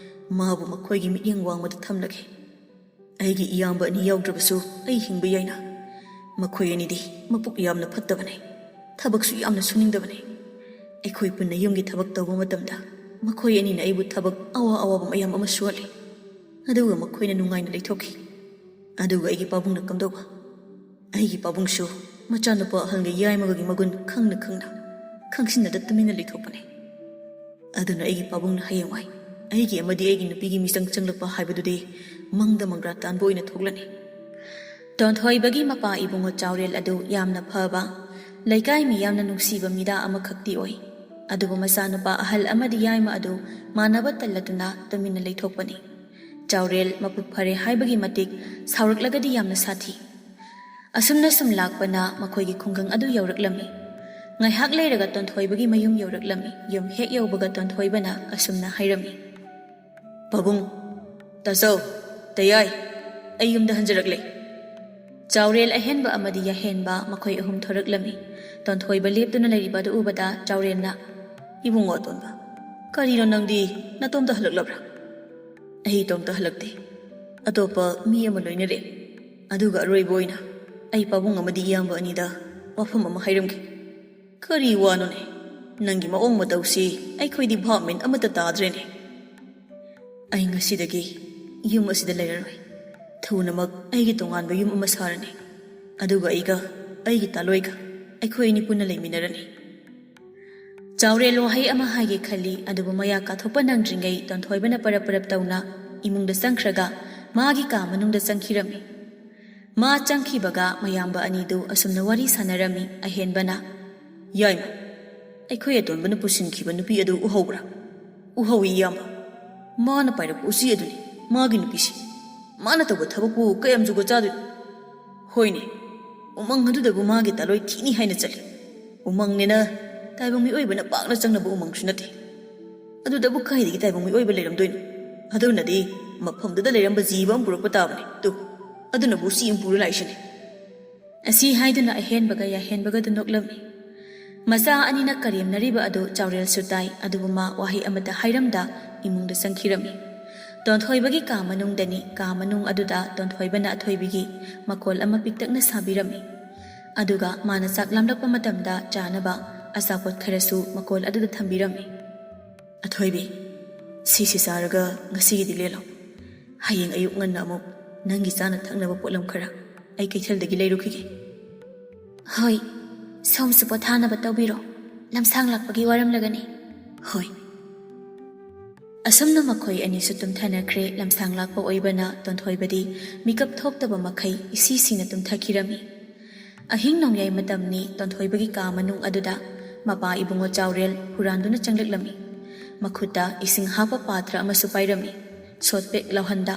ꯃꯥꯕꯨ ꯃꯈꯣꯏꯒꯤ ꯃꯤꯠꯌꯦꯡ ꯋꯥꯡꯃꯗ ꯊꯝꯂꯒꯦ꯫ ꯑꯩꯒꯤ ꯏꯌꯥꯝꯕ ꯑꯅꯤ ꯌꯥꯎꯗ꯭ꯔꯕꯁꯨ ꯑꯩ ꯍꯤꯡꯕ ꯌꯥꯏꯅ꯫ ꯃꯈꯣꯏ ꯑꯅꯤꯗꯤ ꯃꯄꯨꯛ ꯌꯥꯝꯅ ꯐꯠꯇꯕꯅꯤ, ꯊꯕꯛꯁꯨ ꯌꯥꯝꯅ ꯁꯨꯅꯤꯡꯗꯕꯅꯤ꯫ ꯑꯩꯈꯣꯏ ꯄꯨꯟꯅ ꯌꯨꯝꯒꯤ ꯊꯕꯛ ꯇꯧꯕ ꯃꯇꯝꯗ ꯃꯈꯣꯏ ꯑꯅꯤꯅ ꯑꯩꯕꯨ ꯊꯕꯛ ꯑꯋꯥ ꯑꯋꯥꯕ ꯃꯌꯥꯝ ꯑꯃ ꯁꯨꯍꯜꯂꯤ꯫ ꯑꯗꯨꯒ ꯃꯈꯣꯏꯅ ꯅꯨꯡꯉꯥꯏꯅ ꯂꯩꯊꯣꯛꯈꯤ꯫ ꯑꯗꯨꯒ ꯑꯩꯒꯤ ꯄꯥꯕꯨꯡꯅ ꯀꯝꯗꯧꯕ? ꯑꯩꯒꯤ ꯄꯥꯕꯨꯡꯁꯨ ꯃꯆꯥꯅꯨꯄꯥ ꯑꯍꯜꯒ ꯌꯥꯏꯃꯒꯒꯤ ꯃꯒꯨꯟ ꯈꯪꯅ ꯈꯪꯅ, ꯈꯪꯁꯤꯟꯅꯗ ꯇꯨꯃꯤꯟꯅ ꯂꯩꯊꯣꯛꯄꯅꯤ꯫ ꯑꯗꯨꯅ ꯑꯩꯒꯤ ꯄꯥꯕꯨꯡꯅ ꯍꯌꯦꯡꯋꯥꯏ ꯑꯩꯒꯤ ꯑꯃꯗꯤ ꯑꯩꯒꯤ ꯅꯨꯄꯤꯒꯤ ꯃꯤꯆꯪ ꯆꯪꯂꯛꯄ ꯍꯥꯏꯕꯗꯨꯗꯤ ꯃꯪꯗ ꯃꯪꯒ꯭ꯔꯥ ꯇꯥꯟꯕ ꯑꯣꯏꯅ ꯊꯣꯛꯂꯅꯤ꯫ ꯇꯣꯟꯊꯣꯏꯕꯒꯤ ꯃꯄꯥ ꯏꯕꯨꯡꯉꯣ ꯆꯥꯎꯔꯦꯜ ꯑꯗꯨ ꯌꯥꯝꯅ ꯐꯕ, ꯂꯩꯀꯥꯏ ꯃꯤꯌꯥꯝꯅ ꯅꯨꯡꯁꯤꯕ ꯃꯤꯗꯥ ꯑꯃꯈꯛꯇꯤ ꯑꯣꯏ꯫ ꯑꯗꯨꯕꯨ ꯃꯆꯥꯅꯨꯄꯥ ꯑꯍꯜ ꯑꯃꯗꯤ ꯌꯥꯏꯃ ꯑꯗꯨ ꯃꯥꯟꯅꯕ ꯇꯜꯂꯗꯨꯅ ꯇꯨꯃꯤꯟꯅ ꯂꯩꯊꯣꯛꯄꯅꯤ꯫ ꯆꯥꯎꯔꯦꯜ ꯃꯄꯨꯛ ꯐꯔꯦ ꯍꯥꯏꯕꯒꯤ ꯃꯇꯤꯛ ꯁꯥꯎꯔꯛꯂꯒꯗꯤ ꯌꯥꯝꯅ ꯁꯥꯊꯤ꯫ ꯑꯁꯨꯝꯅ ꯁꯨꯝ ꯂꯥꯛꯄꯅ ꯃꯈꯣꯏꯒꯤ ꯈꯨꯡꯒꯪ ꯑꯗꯨ ꯌꯧꯔꯛꯂꯝꯃꯤ꯫ ꯉꯥꯏꯍꯥꯛ ꯂꯩꯔꯒ ꯇꯣꯟꯊꯣꯏꯕꯒꯤ ꯃꯌꯨꯝ ꯌꯧꯔꯛꯂꯝꯃꯤ꯫ ꯌꯨꯝ ꯍꯦꯛ ꯌꯧꯕꯒ ꯇꯣꯟꯊꯣꯏꯕꯅ ꯑꯁꯨꯝꯅ ꯍꯥꯏꯔꯝꯃꯤ, "ꯄꯥꯕꯨꯡ, ꯇꯥꯆꯧ, ꯇꯌꯥꯏ, ꯑꯩ ꯌꯨꯝꯗ ꯍꯟꯖꯔꯛꯂꯦ꯫" ꯆꯥꯎꯔꯦꯜ ꯑꯍꯦꯟꯕ ꯑꯃꯗꯤ ꯌꯥꯍꯦꯟꯕ ꯃꯈꯣꯏ ꯑꯍꯨꯝ ꯊꯣꯔꯛꯂꯝꯃꯤ꯫ ꯇꯣꯟꯊꯣꯏꯕ ꯂꯦꯞꯇꯨꯅ ꯂꯩꯔꯤꯕ ꯑꯗꯨ ꯎꯕꯗ ꯆꯥꯎꯔꯦꯜꯅ, "ꯏꯕꯨꯡꯉꯣ ꯑꯇꯣꯟꯕ, ꯀꯔꯤꯅꯣ ꯅꯪꯗꯤ ꯅꯇꯣꯝꯇ ꯍꯜꯂꯛꯂꯕ꯭ꯔꯥ?" "ꯑꯩ ꯏꯇꯣꯝꯇ ꯍꯜꯂꯛꯇꯦ꯫ ꯑꯇꯣꯞꯄ ꯃꯤ ꯑꯃ ꯂꯣꯏꯅꯔꯦ꯫ ꯑꯗꯨꯒ ꯑꯔꯣꯏꯕ ꯑꯣꯏꯅ ꯑꯩ ꯄꯥꯕꯨꯡ ꯑꯃꯗꯤ ꯏꯌꯥꯝꯕ ꯑꯅꯤꯗ ꯋꯥꯐꯝ ꯑꯃ ꯍꯥꯏꯔꯝꯒꯦ꯫" "ꯀꯔꯤ ꯋꯥꯅꯣꯅꯦ? ꯅꯪꯒꯤ ꯃꯑꯣꯡ ꯃꯇꯧꯁꯤ ꯑꯩꯈꯣꯏꯗꯤ ꯚꯥꯞ ꯃꯦꯟ ꯑꯃꯠꯇ ꯇꯥꯗ꯭ꯔꯦꯅꯦ꯫ ꯑꯩ ꯉꯁꯤꯗꯒꯤ ꯌꯨꯝ ꯑꯁꯤꯗ ꯂꯩꯔꯔꯣꯏ꯫ ꯊꯨꯅꯃꯛ ꯑꯩꯒꯤ ꯇꯣꯉꯥꯟꯕ ꯌꯨꯝ ꯑꯃ ꯁꯥꯔꯅꯤ꯫ ꯑꯗꯨꯒ ꯑꯩꯒ ꯑꯩꯒꯤ ꯇꯥꯂꯣꯏꯒ ꯑꯩꯈꯣꯏ ꯑꯅꯤ ꯄꯨꯟꯅ ꯂꯩꯃꯤꯟꯅꯔꯅꯤ꯫" ꯆꯥꯎꯔꯦꯜ ꯋꯥꯍꯩ ꯑꯃ ꯍꯥꯏꯒꯦ ꯈꯜꯂꯤ, ꯑꯗꯨꯕꯨ ꯃꯌꯥ ꯀꯥꯊꯣꯛꯄ ꯅꯪꯗ꯭ꯔꯤꯉꯩ ꯇꯣꯟꯊꯣꯏꯕꯅ ꯄꯔꯞ ꯄꯔꯞ ꯇꯧꯅ ꯏꯃꯨꯡꯗ ꯆꯪꯈ꯭ꯔꯒ ꯃꯥꯒꯤ ꯀꯥ ꯃꯅꯨꯡꯗ ꯆꯪꯈꯤꯔꯝꯃꯤ꯫ ꯃꯥ ꯆꯪꯈꯤꯕꯒ ꯃꯌꯥꯝꯕ ꯑꯅꯤꯗꯨ ꯑꯁꯨꯝꯅ ꯋꯥꯔꯤ ꯁꯥꯟꯅꯔꯝꯃꯤ꯫ ꯑꯍꯦꯟꯕꯅ, "ꯌꯥꯏꯃ, ꯑꯩꯈꯣꯏ ꯑꯇꯣꯟꯕꯅ ꯄꯨꯁꯤꯟꯈꯤꯕ ꯅꯨꯄꯤ ꯑꯗꯨ ꯎꯍꯧꯕ꯭ꯔꯥ?" "ꯎꯍꯧꯏ, ꯏꯌꯥꯝꯕ꯫ ꯃꯥꯅ ꯄꯥꯏꯔꯛꯄ ꯎꯆꯤ ꯑꯗꯨꯅꯤ ꯃꯥꯒꯤ ꯅꯨꯄꯤꯁꯤ꯫ ꯃꯥꯅ ꯇꯧꯕ ꯊꯕꯛꯄꯨ ꯀꯌꯥꯝ ꯖꯨꯒꯣꯠ ꯆꯥꯗꯣꯏꯅꯣ? ꯍꯣꯏꯅꯦ, ꯎꯃꯪ ꯑꯗꯨꯗꯕꯨ ꯃꯥꯒꯤ ꯇꯥꯂꯣꯏ ꯊꯤꯅꯤ ꯍꯥꯏꯅ ꯆꯠꯂꯤ꯫ ꯎꯃꯪꯅꯦꯅ ꯇꯥꯏꯕꯪ ꯃꯤꯑꯣꯏꯕꯅ ꯄꯥꯛꯅ ꯆꯪꯅꯕ ꯎꯃꯪꯁꯨ ꯅꯠꯇꯦ꯫ ꯑꯗꯨꯗꯕꯨ ꯀꯥꯏꯗꯒꯤ ꯇꯥꯏꯕꯪ ꯃꯤꯑꯣꯏꯕ ꯂꯩꯔꯝꯗꯣꯏꯅꯣ? ꯑꯗꯨꯅꯗꯤ ꯃꯐꯝꯗꯨꯗ ꯂꯩꯔꯝꯕ ꯖꯤꯕ ꯑꯃ ꯄꯨꯔꯛꯄ ꯇꯥꯕꯅꯤ꯫ ꯇꯨ, ꯑꯗꯨꯅꯕꯨ ꯎꯆꯤ ꯑꯃ ꯄꯨꯔ ꯂꯥꯛꯏꯁꯤꯅꯤ꯫" ꯑꯁꯤ ꯍꯥꯏꯗꯨꯅ ꯑꯍꯦꯟꯕꯒ ꯌꯥꯍꯦꯟꯕꯒꯗꯨ ꯅꯣꯛꯂꯝꯃꯤ꯫ ꯃꯆꯥ ꯑꯅꯤꯅ ꯀꯔꯦꯝꯅꯔꯤꯕ ꯑꯗꯨ ꯆꯥꯎꯔꯦꯜꯁꯨ ꯇꯥꯏ, ꯑꯗꯨꯕꯨ ꯃꯥ ꯋꯥꯍꯩ ꯑꯃꯠꯇ ꯍꯥꯏꯔꯝꯗ ꯏꯃꯨꯡꯗ ꯆꯪꯈꯤꯔꯝꯃꯤ꯫ ꯇꯣꯟꯊꯣꯏꯕꯒꯤ ꯀꯥ ꯃꯅꯨꯡꯗꯅꯤ꯫ ꯀꯥ ꯃꯅꯨꯡ ꯑꯗꯨꯗ ꯇꯣꯟꯊꯣꯏꯕꯅ ꯑꯊꯣꯏꯕꯤꯒꯤ ꯃꯀꯣꯜ ꯑꯃ ꯄꯤꯛꯇꯛꯅ ꯁꯥꯕꯤꯔꯝꯃꯤ꯫ ꯑꯗꯨꯒ ꯃꯥꯅ ꯆꯥꯛ ꯂꯥꯝꯂꯛꯄ ꯃꯇꯝꯗ ꯆꯥꯅꯕ ꯑꯆꯥꯄꯣꯠ ꯈꯔꯁꯨ ꯃꯀꯣꯜ ꯑꯗꯨꯗ ꯊꯝꯕꯤꯔꯝꯃꯤ꯫ "ꯑꯊꯣꯏꯕꯤ, ꯁꯤꯁꯤ ꯆꯥꯔꯒ ꯉꯁꯤꯒꯤꯗꯤ ꯂꯦꯜꯂꯣ꯫ "ꯍꯌꯦꯡ ꯑꯌꯨꯛ ꯉꯟꯅ ꯑꯃꯨꯛ ꯅꯪꯒꯤ ꯆꯥꯅ ꯊꯛꯅꯕ ꯄꯣꯠꯂꯝ ꯈꯔ ꯑꯩ ꯀꯩꯊꯦꯜꯗꯒꯤ ꯂꯩꯔꯨꯈꯤꯒꯦ꯫" "ꯍꯣꯏ, ꯁꯣꯝꯁꯨ ꯄꯣꯊꯥꯅꯕ ꯇꯧꯕꯤꯔꯣ꯫ ꯂꯝꯁꯥꯡ ꯂꯥꯛꯄꯒꯤ ꯋꯥꯔꯝꯂꯒꯅꯤ꯫" "ꯍꯣꯏ꯫" ꯑꯁꯨꯝꯅ ꯃꯈꯣꯏ ꯑꯅꯤꯁꯨ ꯇꯨꯝꯊꯅꯈ꯭ꯔꯦ꯫ ꯂꯝꯁꯥꯡ ꯂꯥꯛꯄ ꯑꯣꯏꯕꯅ ꯇꯣꯟꯊꯣꯏꯕꯗꯤ ꯃꯤꯀꯞ ꯊꯣꯛꯇꯕ ꯃꯈꯩ ꯏꯁꯤ ꯁꯤꯅ ꯇꯨꯝꯊꯈꯤꯔꯝꯃꯤ꯫ ꯑꯍꯤꯡ ꯅꯣꯡꯌꯥꯏ ꯃꯇꯝꯅꯤ꯫ ꯇꯣꯟꯊꯣꯏꯕꯒꯤ ꯀꯥ ꯃꯅꯨꯡ ꯑꯗꯨꯗ ꯃꯄꯥ ꯏꯕꯨꯡꯉꯣ ꯆꯥꯎꯔꯦꯜ ꯍꯨꯔꯥꯟꯗꯨꯅ ꯆꯪꯂꯛꯂꯝꯃꯤ꯫ ꯃꯈꯨꯠꯇ ꯏꯁꯤꯡ ꯍꯥꯞꯄ ꯄꯥꯇ꯭ꯔ ꯑꯃꯁꯨ ꯄꯥꯏꯔꯝꯃꯤ꯫ ꯁꯣꯠ ꯄꯦꯛ ꯂꯥꯎꯍꯟꯗ,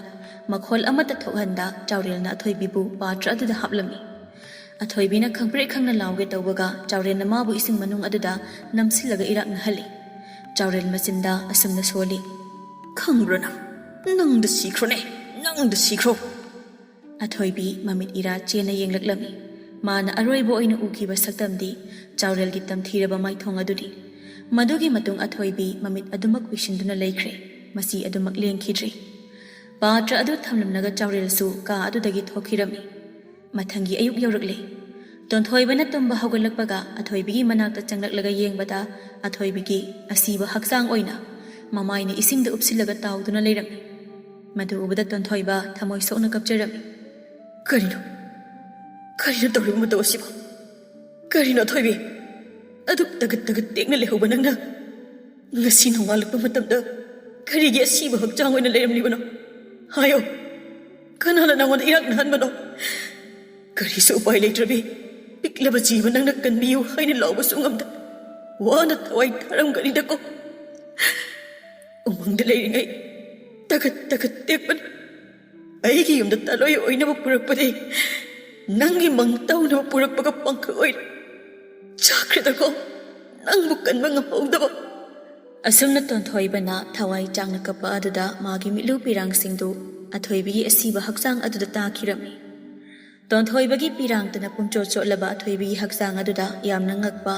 ꯃꯈꯣꯜ ꯑꯃꯠꯇ ꯊꯣꯛꯍꯟꯗ ꯆꯥꯎꯔꯦꯜꯅ ꯑꯊꯣꯏꯕꯤꯕꯨ ꯄꯥꯇ꯭ꯔ ꯑꯗꯨꯗ ꯍꯥꯞꯂꯝꯃꯤ꯫ ꯑꯊꯣꯏꯕꯤꯅ ꯈꯪꯄ꯭ꯔꯦꯛ ꯈꯪꯅ ꯂꯥꯎꯒꯦ ꯇꯧꯕꯒ ꯆꯥꯎꯔꯦꯜꯅ ꯃꯥꯕꯨ ꯏꯁꯤꯡ ꯃꯅꯨꯡ ꯑꯗꯨꯗ ꯅꯝꯁꯤꯜꯂꯒ ꯏꯔꯥꯛꯅꯍꯜꯂꯤ꯫ ꯆꯥꯎꯔꯦꯜ ꯃꯆꯤꯟꯗ ꯑꯁꯨꯝꯅ ꯁꯣꯜꯂꯤ, "ꯈꯪꯕ꯭ꯔꯣ ꯅꯪ? ꯅꯪꯗ ꯁꯤꯈ꯭ꯔꯣꯅꯦ, ꯅꯪꯗ ꯁꯤꯈ꯭ꯔꯣ!" ꯑꯊꯣꯏꯕꯤ ꯃꯃꯤꯠ ꯏꯔꯥ ꯆꯦꯟꯅ ꯌꯦꯡꯂꯛꯂꯝꯃꯤ꯫ ꯃꯥꯅ ꯑꯔꯣꯏꯕ ꯑꯣꯏꯅ ꯎꯈꯤꯕ ꯁꯛꯇꯝꯗꯤ ꯆꯥꯎꯔꯦꯜꯒꯤ ꯇꯝꯊꯤꯔꯕ ꯃꯥꯏꯊꯣꯡ ꯑꯗꯨꯅꯤ꯫ ꯃꯗꯨꯒꯤ ꯃꯇꯨꯡ ꯑꯊꯣꯏꯕꯤ ꯃꯃꯤꯠ ꯑꯗꯨꯃꯛ ꯎꯏꯁꯤꯟꯗꯨꯅ ꯂꯩꯈ꯭ꯔꯦ꯫ ꯃꯁꯤ ꯑꯗꯨꯃꯛ ꯂꯦꯡꯈꯤꯗ꯭ꯔꯤ꯫ ꯄꯥꯇ꯭ꯔ ꯑꯗꯨ ꯊꯝꯂꯝꯂꯒ ꯆꯥꯎꯔꯦꯜꯁꯨ ꯀꯥ ꯑꯗꯨꯗꯒꯤ ꯊꯣꯛꯈꯤꯔꯝꯃꯤ꯫ ꯃꯊꯪꯒꯤ ꯑꯌꯨꯛ ꯌꯧꯔꯛꯂꯦ꯫ ꯇꯣꯟꯊꯣꯏꯕꯅ ꯇꯨꯝꯕ ꯍꯧꯒꯠꯂꯛꯄꯒ ꯑꯊꯣꯏꯕꯤꯒꯤ ꯃꯅꯥꯛꯇ ꯆꯪꯂꯛꯂꯒ ꯌꯦꯡꯕꯗ ꯑꯊꯣꯏꯕꯤꯒꯤ ꯑꯁꯤꯕ ꯍꯛꯆꯥꯡ ꯑꯣꯏꯅ ꯃꯃꯥꯏꯅ ꯏꯁꯤꯡꯗ ꯎꯞꯁꯤꯜꯂꯒ ꯇꯥꯎꯗꯨꯅ ꯂꯩꯔꯝꯃꯤ꯫ ꯃꯗꯨ ꯎꯕꯗ ꯇꯣꯟꯊꯣꯏꯕ ꯊꯃꯣꯏ ꯁꯣꯛꯅ ꯀꯞꯆꯔꯝꯃꯤ꯫ "ꯀꯔꯤꯅꯣ? ꯀꯔꯤꯅꯣ ꯇꯧꯔꯤꯕ ꯃꯇꯧ ꯑꯁꯤꯕꯣ? ꯀꯔꯤꯅꯣ ꯑꯊꯣꯏꯕꯤ? ꯑꯗꯨꯛ ꯇꯒꯠ ꯇꯒꯠ ꯇꯦꯛꯅ ꯂꯩꯍꯧꯕ ꯅꯪꯅ ꯉꯁꯤ ꯅꯣꯡꯉꯥꯜꯂꯛꯄ ꯃꯇꯝꯗ ꯀꯔꯤꯒꯤ ꯑꯁꯤꯕ ꯍꯛꯆꯥꯡ ꯑꯣꯏꯅ ꯂꯩꯔꯝꯂꯤꯕꯅꯣ? ꯍꯥꯏꯌꯣ, ꯀꯅꯥꯅ ꯅꯉꯣꯟꯗ ꯏꯔꯥꯛꯅꯍꯟꯕꯅꯣ? ꯀꯔꯤꯁꯨ ꯎꯄꯥꯏ ꯂꯩꯇ꯭ꯔꯕꯤ ꯄꯤꯛꯂꯕ ꯖꯤꯕ ꯅꯪꯅ ꯀꯟꯕꯤꯌꯨ ꯍꯥꯏꯅ ꯂꯥꯎꯕꯁꯨ ꯉꯝꯗ ꯋꯥꯅ ꯊꯋꯥꯏ ꯊꯥꯔꯝꯒꯅꯤꯗꯀꯣ꯫ ꯎꯃꯪꯗ ꯂꯩꯔꯤꯉꯩ ꯇꯒꯠ ꯇꯒꯠ ꯇꯦꯛꯄꯅ ꯑꯩꯒꯤ ꯌꯨꯝꯗ ꯇꯥꯂꯣꯏ ꯑꯣꯏꯅꯕ ꯄꯨꯔꯛꯄꯗꯤ ꯅꯪꯒꯤ ꯃꯪ ꯇꯧꯅꯕ ꯄꯨꯔꯛꯄꯒ ꯄꯥꯡꯈꯛ ꯑꯣꯏꯔꯦ꯫ ꯆꯥꯈ꯭ꯔꯦꯗꯀꯣ, ꯅꯪꯕꯨ ꯀꯟꯕ ꯉꯝꯍꯧꯗꯕ꯫" ꯑꯁꯨꯝꯅ ꯇꯣꯟꯊꯣꯏꯕꯅ ꯊꯋꯥꯏ ꯆꯥꯡꯅ ꯀꯞꯄ ꯑꯗꯨꯗ ꯃꯥꯒꯤ ꯃꯤꯠꯂꯨ ꯄꯤꯔꯥꯡꯁꯤꯡꯗꯨ ꯑꯊꯣꯏꯕꯤꯒꯤ ꯑꯁꯤꯕ ꯍꯛꯆꯥꯡ ꯑꯗꯨꯗ ꯇꯥꯈꯤꯔꯝꯃꯤ꯫ ꯇꯣꯟꯊꯣꯏꯕꯒꯤ ꯄꯤꯔꯥꯡꯇꯅ ꯄꯨꯝꯆꯣꯠ ꯆꯣꯠꯂꯕ ꯑꯊꯣꯏꯕꯤꯒꯤ ꯍꯛꯆꯥꯡ ꯑꯗꯨꯗ ꯌꯥꯝꯅ ꯉꯛꯄ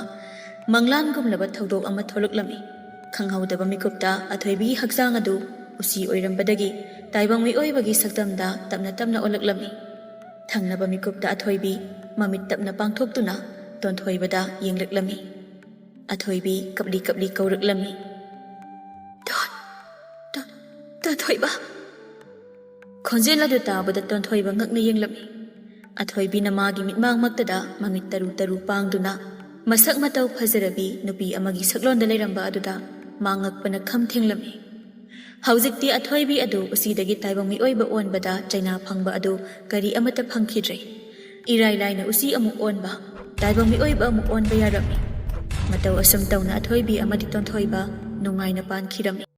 ꯃꯪꯂꯥꯟꯒꯨꯝꯂꯕ ꯊꯧꯗꯣꯛ ꯑꯃ ꯊꯣꯛꯂꯛꯂꯝꯃꯤ꯫ ꯈꯪꯍꯧꯗꯕ ꯃꯤꯀꯨꯞꯇ ꯑꯊꯣꯏꯕꯤꯒꯤ ꯍꯛꯆꯥꯡ ꯑꯗꯨ ꯎꯆꯤ ꯑꯣꯏꯔꯝꯕꯗꯒꯤ ꯇꯥꯏꯕꯪ ꯃꯤꯑꯣꯏꯕꯒꯤ ꯁꯛꯇꯝꯗ ꯇꯞꯅ ꯇꯞꯅ ꯑꯣꯜꯂꯛꯂꯝꯃꯤ꯫ ꯊꯪꯅꯕ ꯃꯤꯀꯨꯞꯇ ꯑꯊꯣꯏꯕꯤ ꯃꯃꯤꯠ ꯇꯞꯅ ꯄꯥꯡꯊꯣꯛꯇꯨꯅ ꯇꯣꯟꯊꯣꯏꯕꯗ ꯌꯦꯡꯂꯛꯂꯝꯃꯤ꯫ ꯑꯊꯣꯏꯕꯤ ꯀꯞꯂꯤ ꯀꯞꯂꯤ ꯀꯧꯔꯛꯂꯝꯃꯤ, "ꯇꯣꯟ, ꯇꯣꯟ, ꯇꯣꯟꯊꯣꯏꯕ!" ꯈꯣꯟꯖꯦꯜ ꯑꯗꯨ ꯇꯥꯕꯗ ꯇꯣꯟꯊꯣꯏꯕ ꯉꯛꯅ ꯌꯦꯡꯂꯝꯃꯤ꯫ ꯑꯊꯣꯏꯕꯤꯅ ꯃꯥꯒꯤ ꯃꯤꯠꯃꯥꯡꯃꯛꯇꯗ ꯃꯃꯤꯠ ꯇꯔꯨ ꯇꯔꯨ ꯄꯥꯡꯗꯨꯅ ꯃꯁꯛ ꯃꯇꯧ ꯐꯖꯔꯕꯤ ꯅꯨꯄꯤ ꯑꯃꯒꯤ ꯁꯛꯂꯣꯟꯗ ꯂꯩꯔꯝꯕ ꯑꯗꯨꯗ ꯃꯥ ꯉꯛꯄꯅ ꯈꯝ ꯊꯦꯡꯂꯝꯃꯤ꯫ ꯍꯧꯖꯤꯛꯇꯤ ꯑꯊꯣꯏꯕꯤ ꯑꯗꯨ ꯎꯆꯤꯗꯒꯤ ꯇꯥꯏꯕꯪ ꯃꯤꯑꯣꯏꯕ ꯑꯣꯟꯕꯗ ꯆꯩꯅꯥ ꯐꯪꯕ ꯑꯗꯨ ꯀꯔꯤ ꯑꯃꯠꯇ ꯐꯪꯈꯤꯗ꯭ꯔꯦ꯫ ꯏꯔꯥꯏ ꯂꯥꯏꯅ ꯎꯆꯤ ꯑꯃꯨꯛ ꯑꯣꯟꯕ, ꯇꯥꯏꯕꯪ ꯃꯤꯑꯣꯏꯕ ꯑꯃꯨꯛ ꯑꯣꯟꯕ ꯌꯥꯔꯝꯃꯤ꯫ ꯃꯇꯧ ꯑꯁꯨꯝ ꯇꯧꯅ ꯑꯊꯣꯏꯕꯤ ꯑꯃꯗꯤ ꯇꯣꯟꯊꯣꯏꯕ ꯅꯨꯡꯉꯥꯏꯅ ꯄꯥꯟꯈꯤꯔꯝꯃꯤ꯫